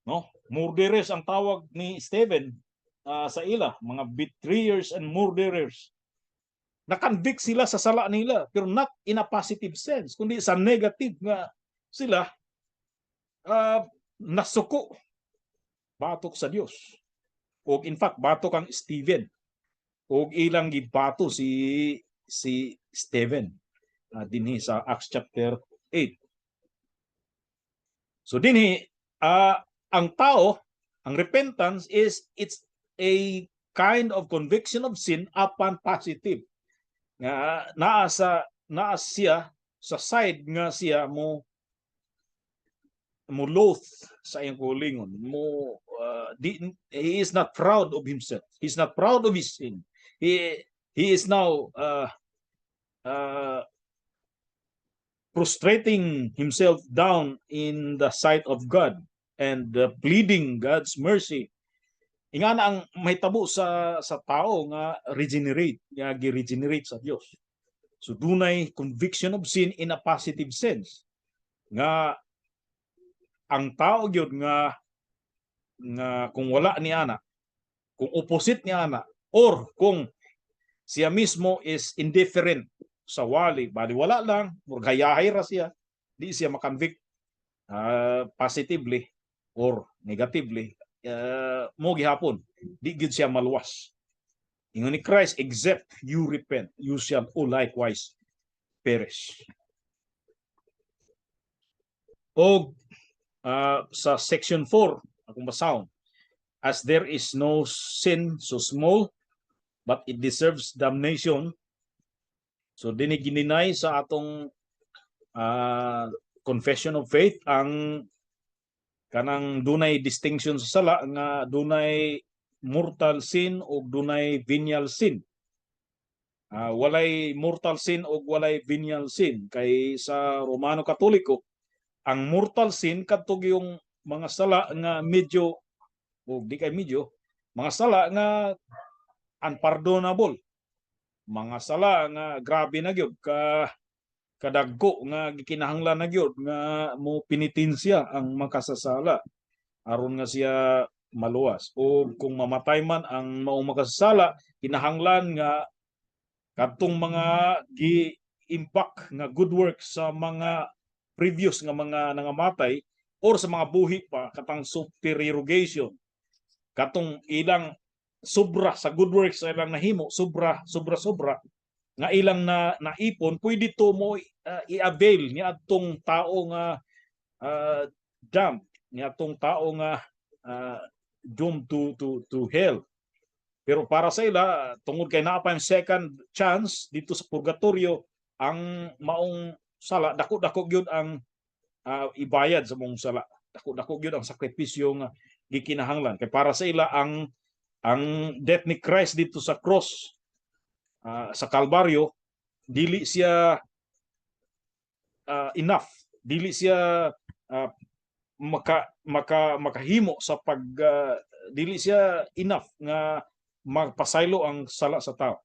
No? Murderers ang tawag ni Stephen sa ila, mga betrayers and murderers. Na-convict sila sa sala nila, pero not in a positive sense, kundi sa negative nga sila nasuko batok sa Dios. O in fact, batok ang Stephen. O ilang gibato si si Stephen dinhi sa Acts chapter 8. So dinhi ang tao, ang repentance is it's a kind of conviction of sin upon positive. Nga naa siya sa side nga siya mo loath sa iyang kaugalingon, mo di, he is not proud of himself, he's not proud of his sin. He is now prostrating himself down in the sight of God and pleading God's mercy. Ingana ang mahitabo sa tao nga regenerate, nga gi-regenerate sa Dios. So dunay conviction of sin in a positive sense nga ang tao gyud nga kung wala ni ana, kung opposite ni ana, or kung siya mismo is indifferent sa wali, bali wala lang, murag hayahay ra siya, di siya makonvict positively or negatively, mo gihapon di gyud siya maluwas. Ingon ni Christ, "Except you repent, you shall all likewise perish." Og sa section 4, akong basahon, "As there is no sin so small but it deserves damnation." So dinhi gininay sa atong confession of faith ang kanang dunay distinction sa sala nga dunay mortal sin o dunay venial sin. Walay mortal sin o walay venial sin kay sa Romano Katoliko, ang mortal sin kadto yung mga sala nga medyo o di kay medyo, mga sala nga unpardonable, mga sala nga grabe na gyud ka kadagko nga gikinahanglan na gyud nga mo penitensya ang makasasala aron nga siya maluwas, o kung mamatay man ang maong makasasala, kinahanglan nga kadtong mga gi-impact nga good works sa mga previous nga mga nangamatay or sa mga buhi pa, katang supererogation, katong ilang sobra sa good works sa ilang nahimo, sobra sobra sobra nga ilang na naipon, pwede to mo i-avail ni adtong tao nga damned, ni atong tao nga doomed to hell. Pero para sa ila, tungod kay naa pa yung second chance dito sa purgatorio, ang maong sala, dako-dako gyud ang ibayad sa maong sala, dako-dako gyud ang sakripisyo nga gikinahanglan, kay para sa ila ang death ni Christ dito sa cross, sa Kalbaryo, dili siya enough, dili siya maka maka makahimo sa pag dili siya enough nga magpasaylo ang sala sa tao.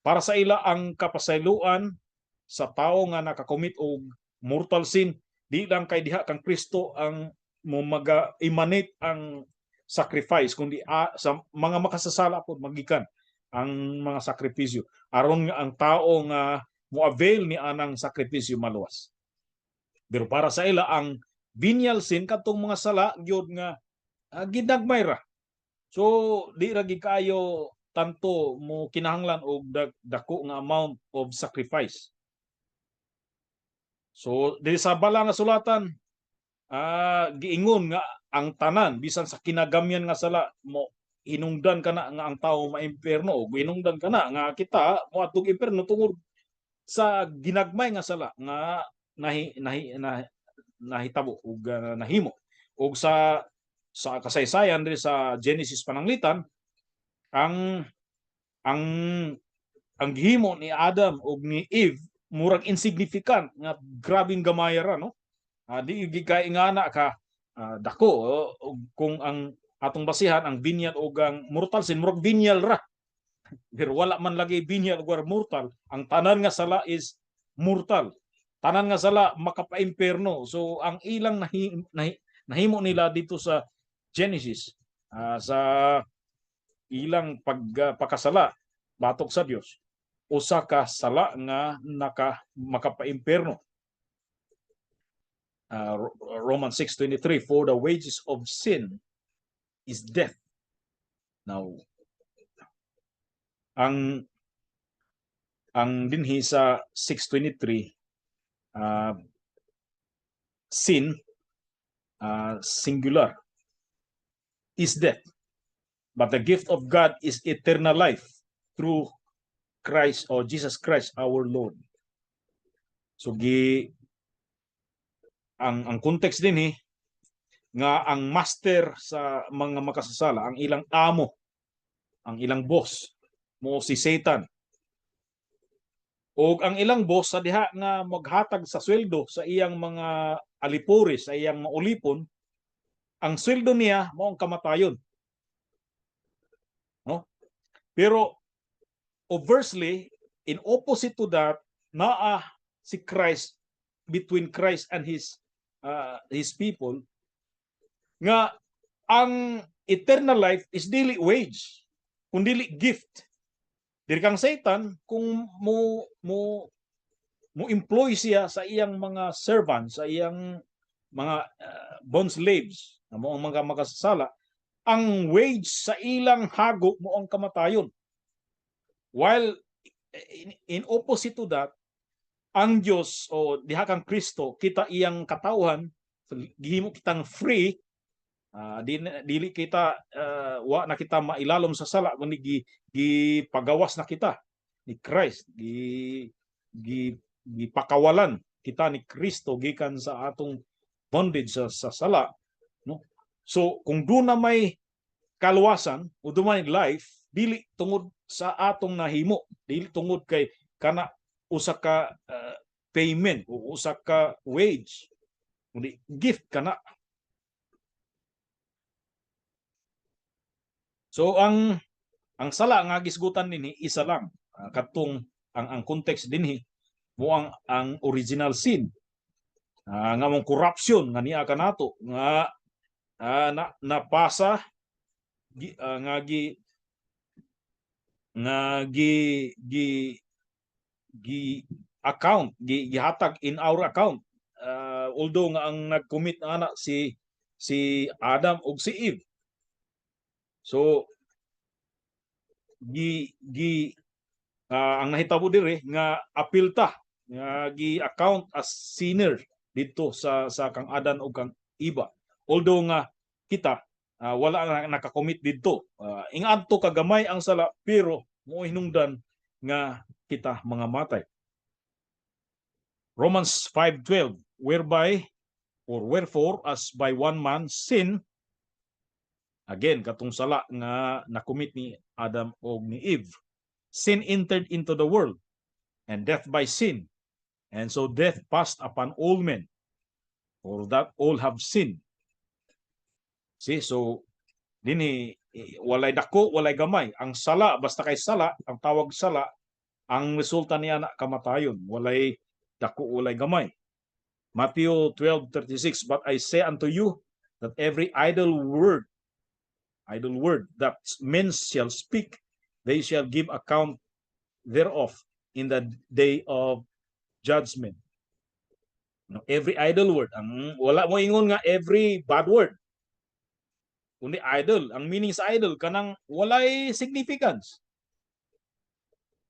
Para sa ila, ang kapasayloan sa tao nga nakakommit og mortal sin, di lang kay diha kang Kristo ang mo maga emanate ang sacrifice, kundi sa mga makasasala pod magikan ang mga sakripisyo aron nga ang tao nga mo avail ni anang sakripisyo maluwas. Pero para sa ila, ang venial sin kadtong mga sala gyud nga ginagmay ra, so di ra gid kaayo tanto mo kinahanglan og dako nga amount of sacrifice. So diri sa Banal nga Sulatan, giingon nga ang tanan bisan sa kinagamyan nga sala mo hinungdan kana nga ang tao maimpierno, o hinungdan kana nga kita moadtong impierno tungod sa ginagmay nga sala nga nahi, nahi, na, nahitabo ug nahimo. Ug sa kasaysayan diri sa Genesis Pananglitan, ang gihimo ni Adam ug ni Eve murag insignificant nga grabing gamay ra, no? Di gid kay ingana ka dako, ug kung ang Atong basihan ang venial ug ang mortal sin, murag venial ra. Pero wala man lagi venial ug mortal. Ang tanan nga sala is mortal. Tanan nga sala makapa-impierno. So ang ilang nahimo nila dito sa Genesis, sa ilang pagpakasala batok sa Dios, usa ka sala nga makapa-impierno. Romans 6:23, "For the wages of sin is death." Now, ang dinhi sa 6:23, sin, singular, is death. But the gift of God is eternal life through Christ or Jesus Christ our Lord. So gi ang context dinhi nga ang master sa mga makasasala, ang ilang amo, ang ilang boss mo si Satan. Og ang ilang boss sa diha nga maghatag sa sweldo sa iyang mga alipuri, sa iyang mga ulipon, ang sweldo niya mao ang kamatayon. No? Pero obviously, in opposite to that, naa si Christ, between Christ and his people, nga ang eternal life is dili wage kundi gift. Diri kang Satan, kung mo employ siya sa iyang mga servants, sa iyang mga bond slaves na mao ang mga makasasala, ang wage sa ilang hago mao ang kamatayon. While in opposite to that, ang Dios o diha kang Kristo, kita iyang katawhan, gihimo kitang free. Dili kita, wa na kita mailalom sa sala kundi gipagawas na kita ni Christ, gi gi gipakawalan kita ni Kristo gikan sa atong bondage sa sala, no? So kung duna may kaluwasan o duna may life, dili tungod sa atong nahimo, dili tungod kay kana usa ka payment o usa ka wage, kundi gift kana. So ang sala nga gisgutan dinhi isa lang. Katong ang context dinhi mo ang original sin. Nga mong corruption nga niya kanato nga na napasa gi, nga gi gi gi account gi gihatag in our account. Although nga ang nag-commit na ana si Adam ug si Eve. So gi gi ang nahitabo diri nga apil ta nga gi-account as sinner didto sa kang Adan ug kang Eva. Although nga kita wala na nakakommit didto. Ingadto kagamay ang sala, pero mo hinungdan nga kita mga matay. Romans 5:12, "Whereby or wherefore, as by one man sin," again katong sala nga nakomit ni Adam og ni Eve, "sin entered into the world, and death by sin, and so death passed upon all men, for that all have sinned." See, so dinhi walay dako, walay gamay. Ang sala, basta kay sala, ang tawag sala, ang resulta niya na kamatayon. Walay dako, walay gamay. Matthew 12:36, "But I say unto you that every idle word that men shall speak, they shall give account thereof in the day of judgment." No, every idle word. Ang wala mo ingon nga every bad word. Kundi idle. Ang meaning sa idle, kanang walay significance.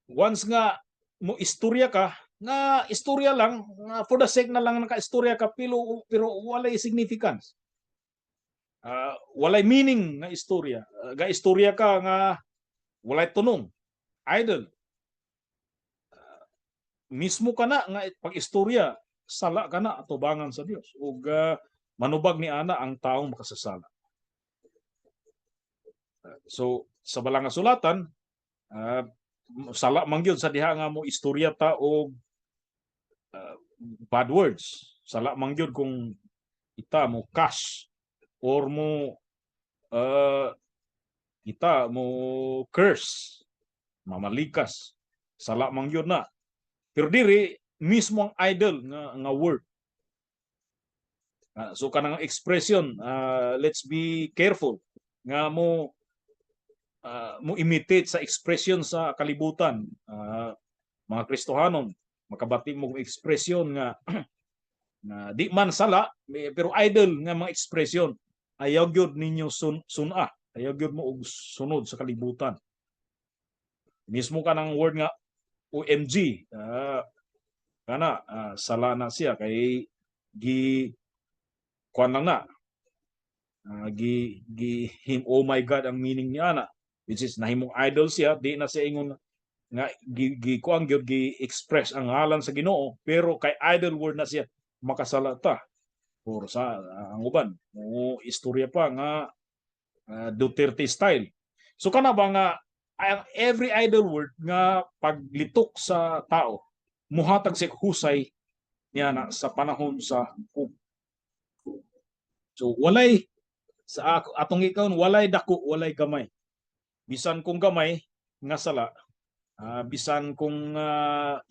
Once nga mo istorya ka, nga istorya lang, nga for the sake na lang naka-istorya ka, pero walay significance. Walay meaning nga istorya. Ga istorya ka nga walay tunong. Idle. Mismo ka na nga pag istorya, sala ka na atubangan sa Dios ug manubag ni ana ang taong makasasala. So sa balang nga sulatan, sala man gyud sa diha nga mo istorya ta og bad words. Sala man gyud kung ita mo cuss or mo kita mo curse, mamalikas, sala man yun na. Pero diri mismo ang idle nga word. So kanang expression, let's be careful nga mo imitate sa expression sa kalibutan. Mga Kristohanon, makabati mo og expression nga na di man sala pero idle nga mga expression, ayaw gyud ninyo suna, ayaw gyud mo og sunod sa kalibutan. Mismo kanang word nga OMG, kana sala na siya kay gi kuan lang na, gi gi him "oh my God" ang meaning niya na, which is nahimong idle siya. Di na siya ingon nga gi, gi kuan gyud, gi express ang ngalan sa Ginoo, pero kay idle word na siya, makasala ta. Or sa ang uban mo istorya pa nga Duterte style. So kana ba nga ang every idle word nga paglitok sa tao muhatag sa husay niya na sa panahon sa hukom. So walay sa ako, atong ikaw, walay dako, walay gamay. Bisan kung gamay nga sala, bisan kung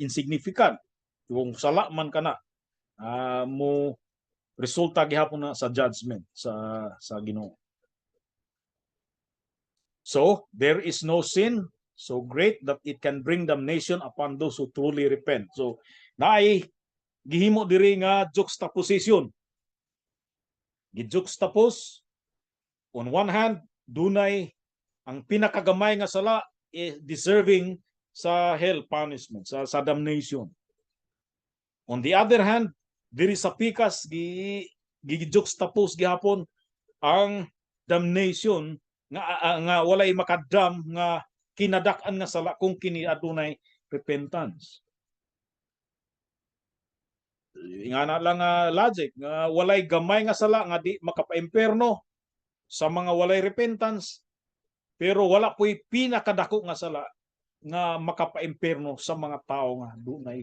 insignificant, kung sala man kana, mo resulta gihapon na sa judgment sa Ginoo. So there is no sin so great that it can bring damnation upon those who truly repent. So naay gihimo diri nga juxtaposition. Gi-juxtapose, on one hand, dunay ang pinakagamay nga sala is deserving sa hell punishment, sa damnation. On the other hand, diri sa pikas gi gi-juxtapose gihapon ang damnation nga walay makadam nga kinadak-an nga sala kung kini adunay repentance. Ingana lang nga logic nga walay gamay nga sala nga di makapaimpierno sa mga walay repentance, pero wala po'y pinakadako nga sala nga makapaimpierno sa mga tao nga dunay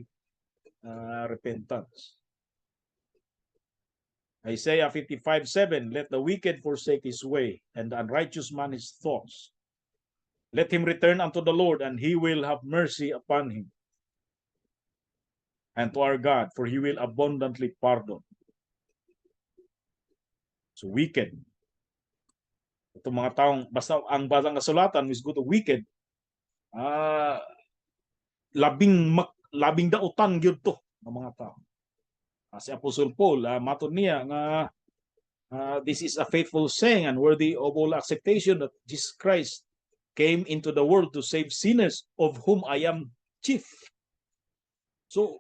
repentance. Isaiah 55:7, "Let the wicked forsake his way, and the unrighteous man his thoughts. Let him return unto the Lord, and he will have mercy upon him, and to our God, for he will abundantly pardon." So wicked. Itong mga taong, basta ang basang kasulatan is go to wicked, labing dautan gyud to ng mga tao. Si Apostle Paul, matod niya nga this is a faithful saying and worthy of all acceptation, that Jesus Christ came into the world to save sinners, of whom I am chief. So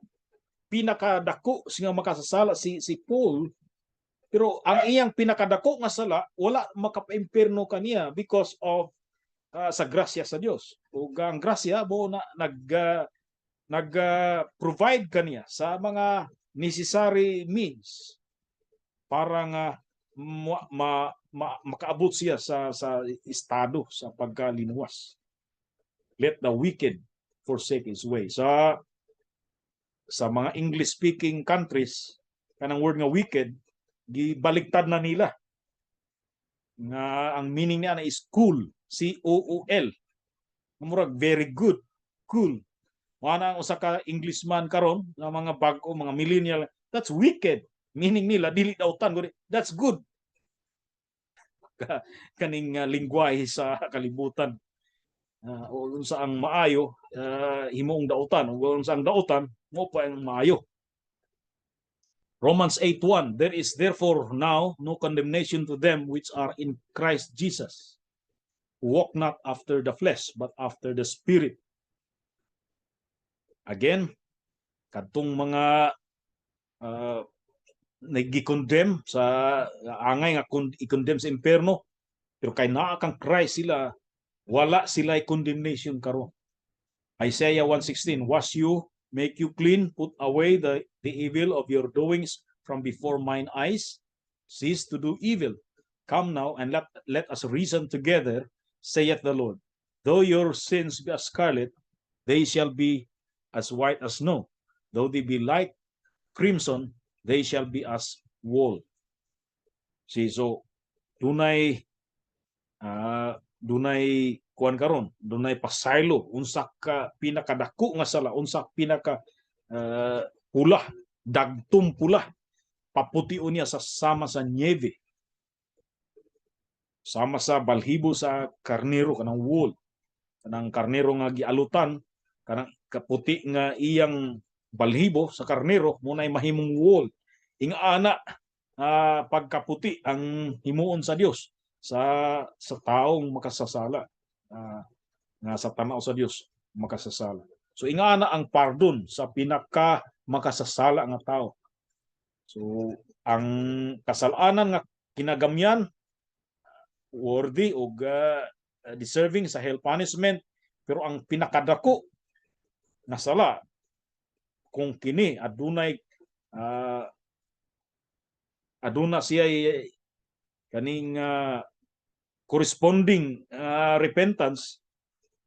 pinakadako siya makasasala si Paul, pero ang iyang pinakadako nga sala wala makapaimpierno kaniya because of sa grasya sa Dios. Ug ang grasya mo na nag provide kaniya sa mga necessary means para nga makaabot siya sa estado sa pagkalinuwas. Let the wicked forsake his way. Sa mga English speaking countries, kanang word nga wicked gibaligtad na nila. Nga ang meaning niya na is cool, C O O L. Murag very good, cool. Mao na ang usa ka Englishman karon nga mga bag-o, mga millennial, "That's wicked." Meaning nila dili dautan, kundi that's good. Kaning lingwahe sa kalibutan. O unsa ang maayo, himoong dautan, o unsa ang dautan, mo pa ang maayo. Romans 8:1, "There is therefore now no condemnation to them which are in Christ Jesus, who walk not after the flesh but after the Spirit." Again, kadtong mga nagi-condemn sa angay nga i-condemn sa impierno, pero kay naa kang Christ sila, wala sila condemnation karon. Isaiah 1:16, "Wash you, make you clean, put away the evil of your doings from before mine eyes, cease to do evil. Come now and let us reason together, saith the Lord. Though your sins be as scarlet, they shall be as white as snow. Though they be like crimson, they shall be as wool." See, so dunay Dunay kuan karon, dunay pasaylo unsa ka pinakadako nga sala, unsa pinaka pula, dagtom pula, papution niya sa sama sa niebe, sama sa balhibo sa karnero, kanang wool, kanang karnero nga gialutan, kanang kaputi nga iyang balhibo sa karnero mo nay mahimong wool. Ingana pagkaputi ang himuon sa Dios sa taong makasasala, nga sa tanaw sa Dios makasasala. So ingana ang pardon sa pinaka makasasala nga tao. So ang kasalanan nga kinagamyan, worthy og deserving sa hell punishment, pero ang pinakadako nga sala, kung kini adunay aduna siya kaning corresponding repentance,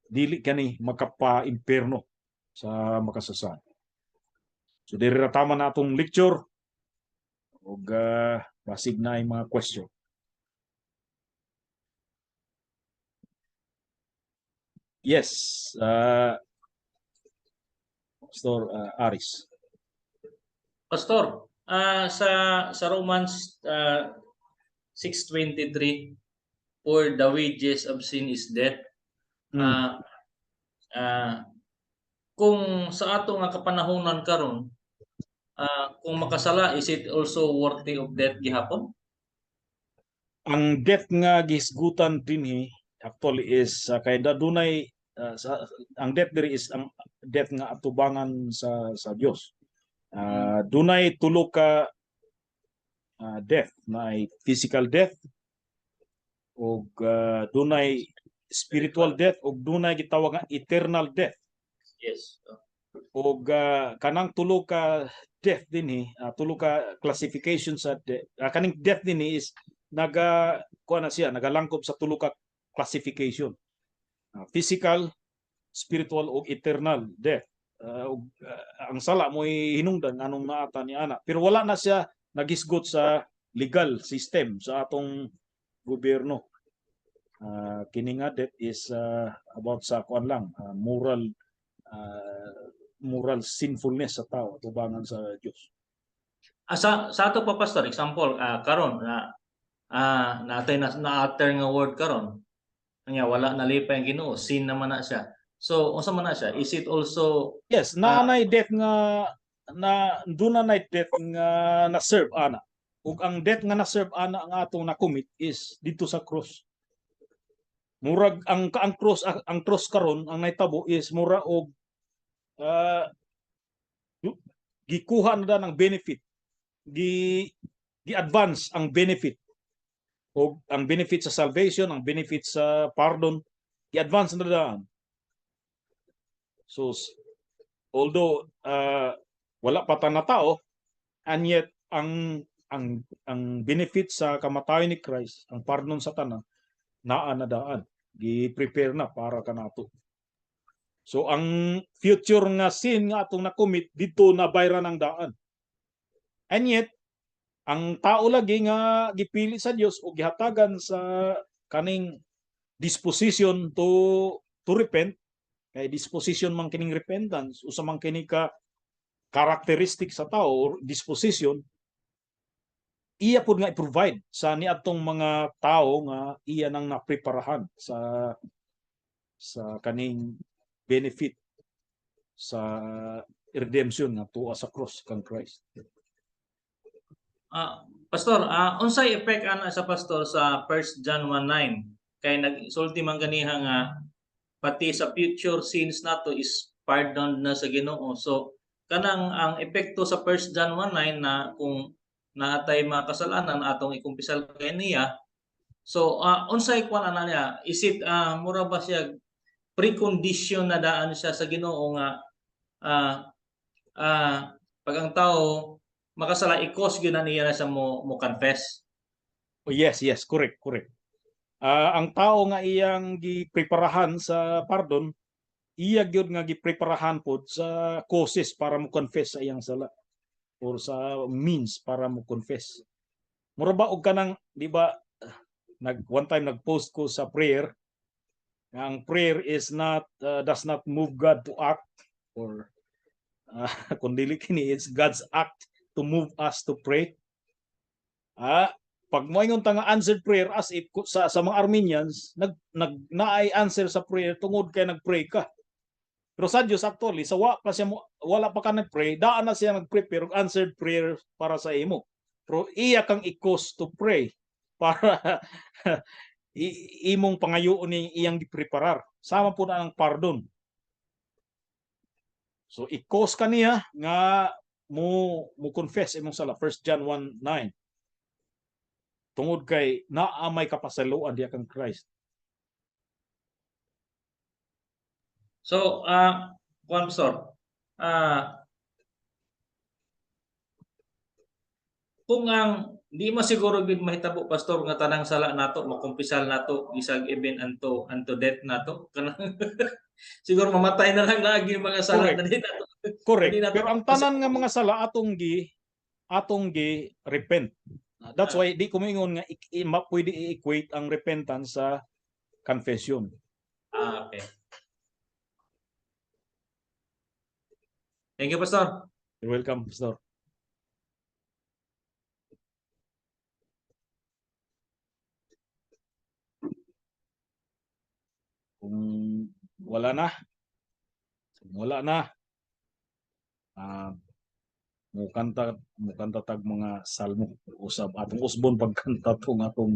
dili kani makapa-impierno sa makasasala. So diri ra tama na atong lecture ug basig na ay mga question. Yes, Pastor Aris. Pastor, sa Romans 6:23, "For the wages of sin is death." Kung sa ato nga kapanahonan karon, kung makasala, is it also worthy of death gihapon? Ang death nga gihisgutan dinhi actually is kay dunay ang death diri is ang death nga atubangan sa Dios. Dunay tulo ka death na ay physical death ug dunay spiritual death ug dunay gitawag nga eternal death. Ug kanang tulo ka death dinhi, tulo ka classification sa kaning death dinhi is naga kuha na siya, nagalangkob sa tulo ka classification: physical, spiritual ug eternal death. Ug ang sala mo hinungdan anong naata ni ana, pero wala na siya nagisgot sa legal system sa atong gobyerno. Kini nga death is about sa kuan lang, moral sinfulness sa tao atubangan sa Dios. Sa ato pa, Pastor, example, karon na natay na na-utter nga word karon. Nya wala nalipay ang Ginoo, sin naman na siya. So unsa man na siya? Is it also Yes, naanay death nga na doon na death nga na serve ana. Ug ang death nga na serve ana nga atong na-commit is dito sa cross. Murag ang cross karon, ang nahitabo is mura og gikuha na ng benefit. Gi gi-advance ang benefit. Og ang benefit sa salvation, ang benefit sa pardon, gi-advance na daan. So although wala pa ta na tao, and yet ang benefit sa kamatayon ni Christ, ang pardon sa tanan, naa na daan. Gi-prepare na para kanato. So ang future nga sin nga atong na-commit dito na bayran ang daan. And yet ang tao lagi nga gipili sa Dios o gihatagan sa kaning disposition to repent, kay disposition man kining repentance, usa man kini ka characteristic sa tao or disposition, iya pud nga i-provide sa niadtong mga tao nga iya nang napreparahan sa kaning benefit sa redemption nga tuwa sa cross kang Christ. Pastor, unsay effect ana sa, Pastor, sa 1 John 1:9? Kay nagsulti man ganiha nga pati sa future sins nato is pardoned na sa Ginoo. So kanang ang epekto sa 1 John 1:9 na kung naatay mga kasalanan atong ikumpisal kay niya. So unsay kwan ana niya? Is it mura ba siya precondition na daan siya sa Ginoo nga pag ang tao makasala, i-cause gyud na niya na siya mo confess? Oh, yes, correct. Ang tao nga iyang gipreparahan sa pardon, iya gyud nga gipreparahan pod sa causes para mo confess sa iyang sala or sa means para mo confess. Mura ba og kanang, di ba, Nag one time nag-post ko sa prayer nga ang prayer is not does not move God to act or kung dili kini, it's God's act to move us to pray. Pag moingon ta nga answered prayer, as if sa mga Arminians nag nag naay answer sa prayer tungod kay nagpray ka. Pero sa Dios, actually, sa wa pa siya mo, wala pa ka nagpray, daan na siya nag-prepare og answered prayer para sa imo. Pero iya kang i-cause to pray para imong pangayoon ni iyang gipreparar. Sama po na ang pardon. So i-cause ka niya nga mo mo confess imong sala, 1 John 1:9. Tungod kay naa may kapasayloan diha kang Christ. So, kuan, Pastor, kung ang di mo siguro gid mahitabo, Pastor, nga tanang sala nato makumpisal nato bisag even unto death nato, kanang siguro mamatay na lang lagi yung mga sala Correct. na di nato. Correct. Hindi nato Pero ang tanan nga mga sala atong gi repent. That's why di ko moingon nga pwede i-equate ang repentance sa confession. Ah, okay. Thank you, Pastor. You're welcome, Pastor. Kung wala na, wala na, mukanta tag mga salmo, usab atong usbon pagkanta tong atong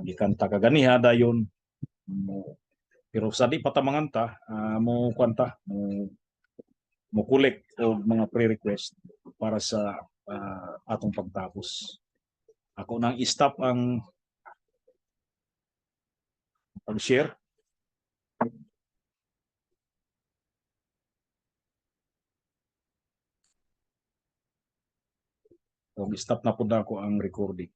gikanta kaganiha, dayon mo, pero sa di pa ta manganta, mo kwanta mo mo collect og mga pre-request para sa atong pagtapos. Ako nang i-stop ang pag-share. Og stop na pud nako ang recording.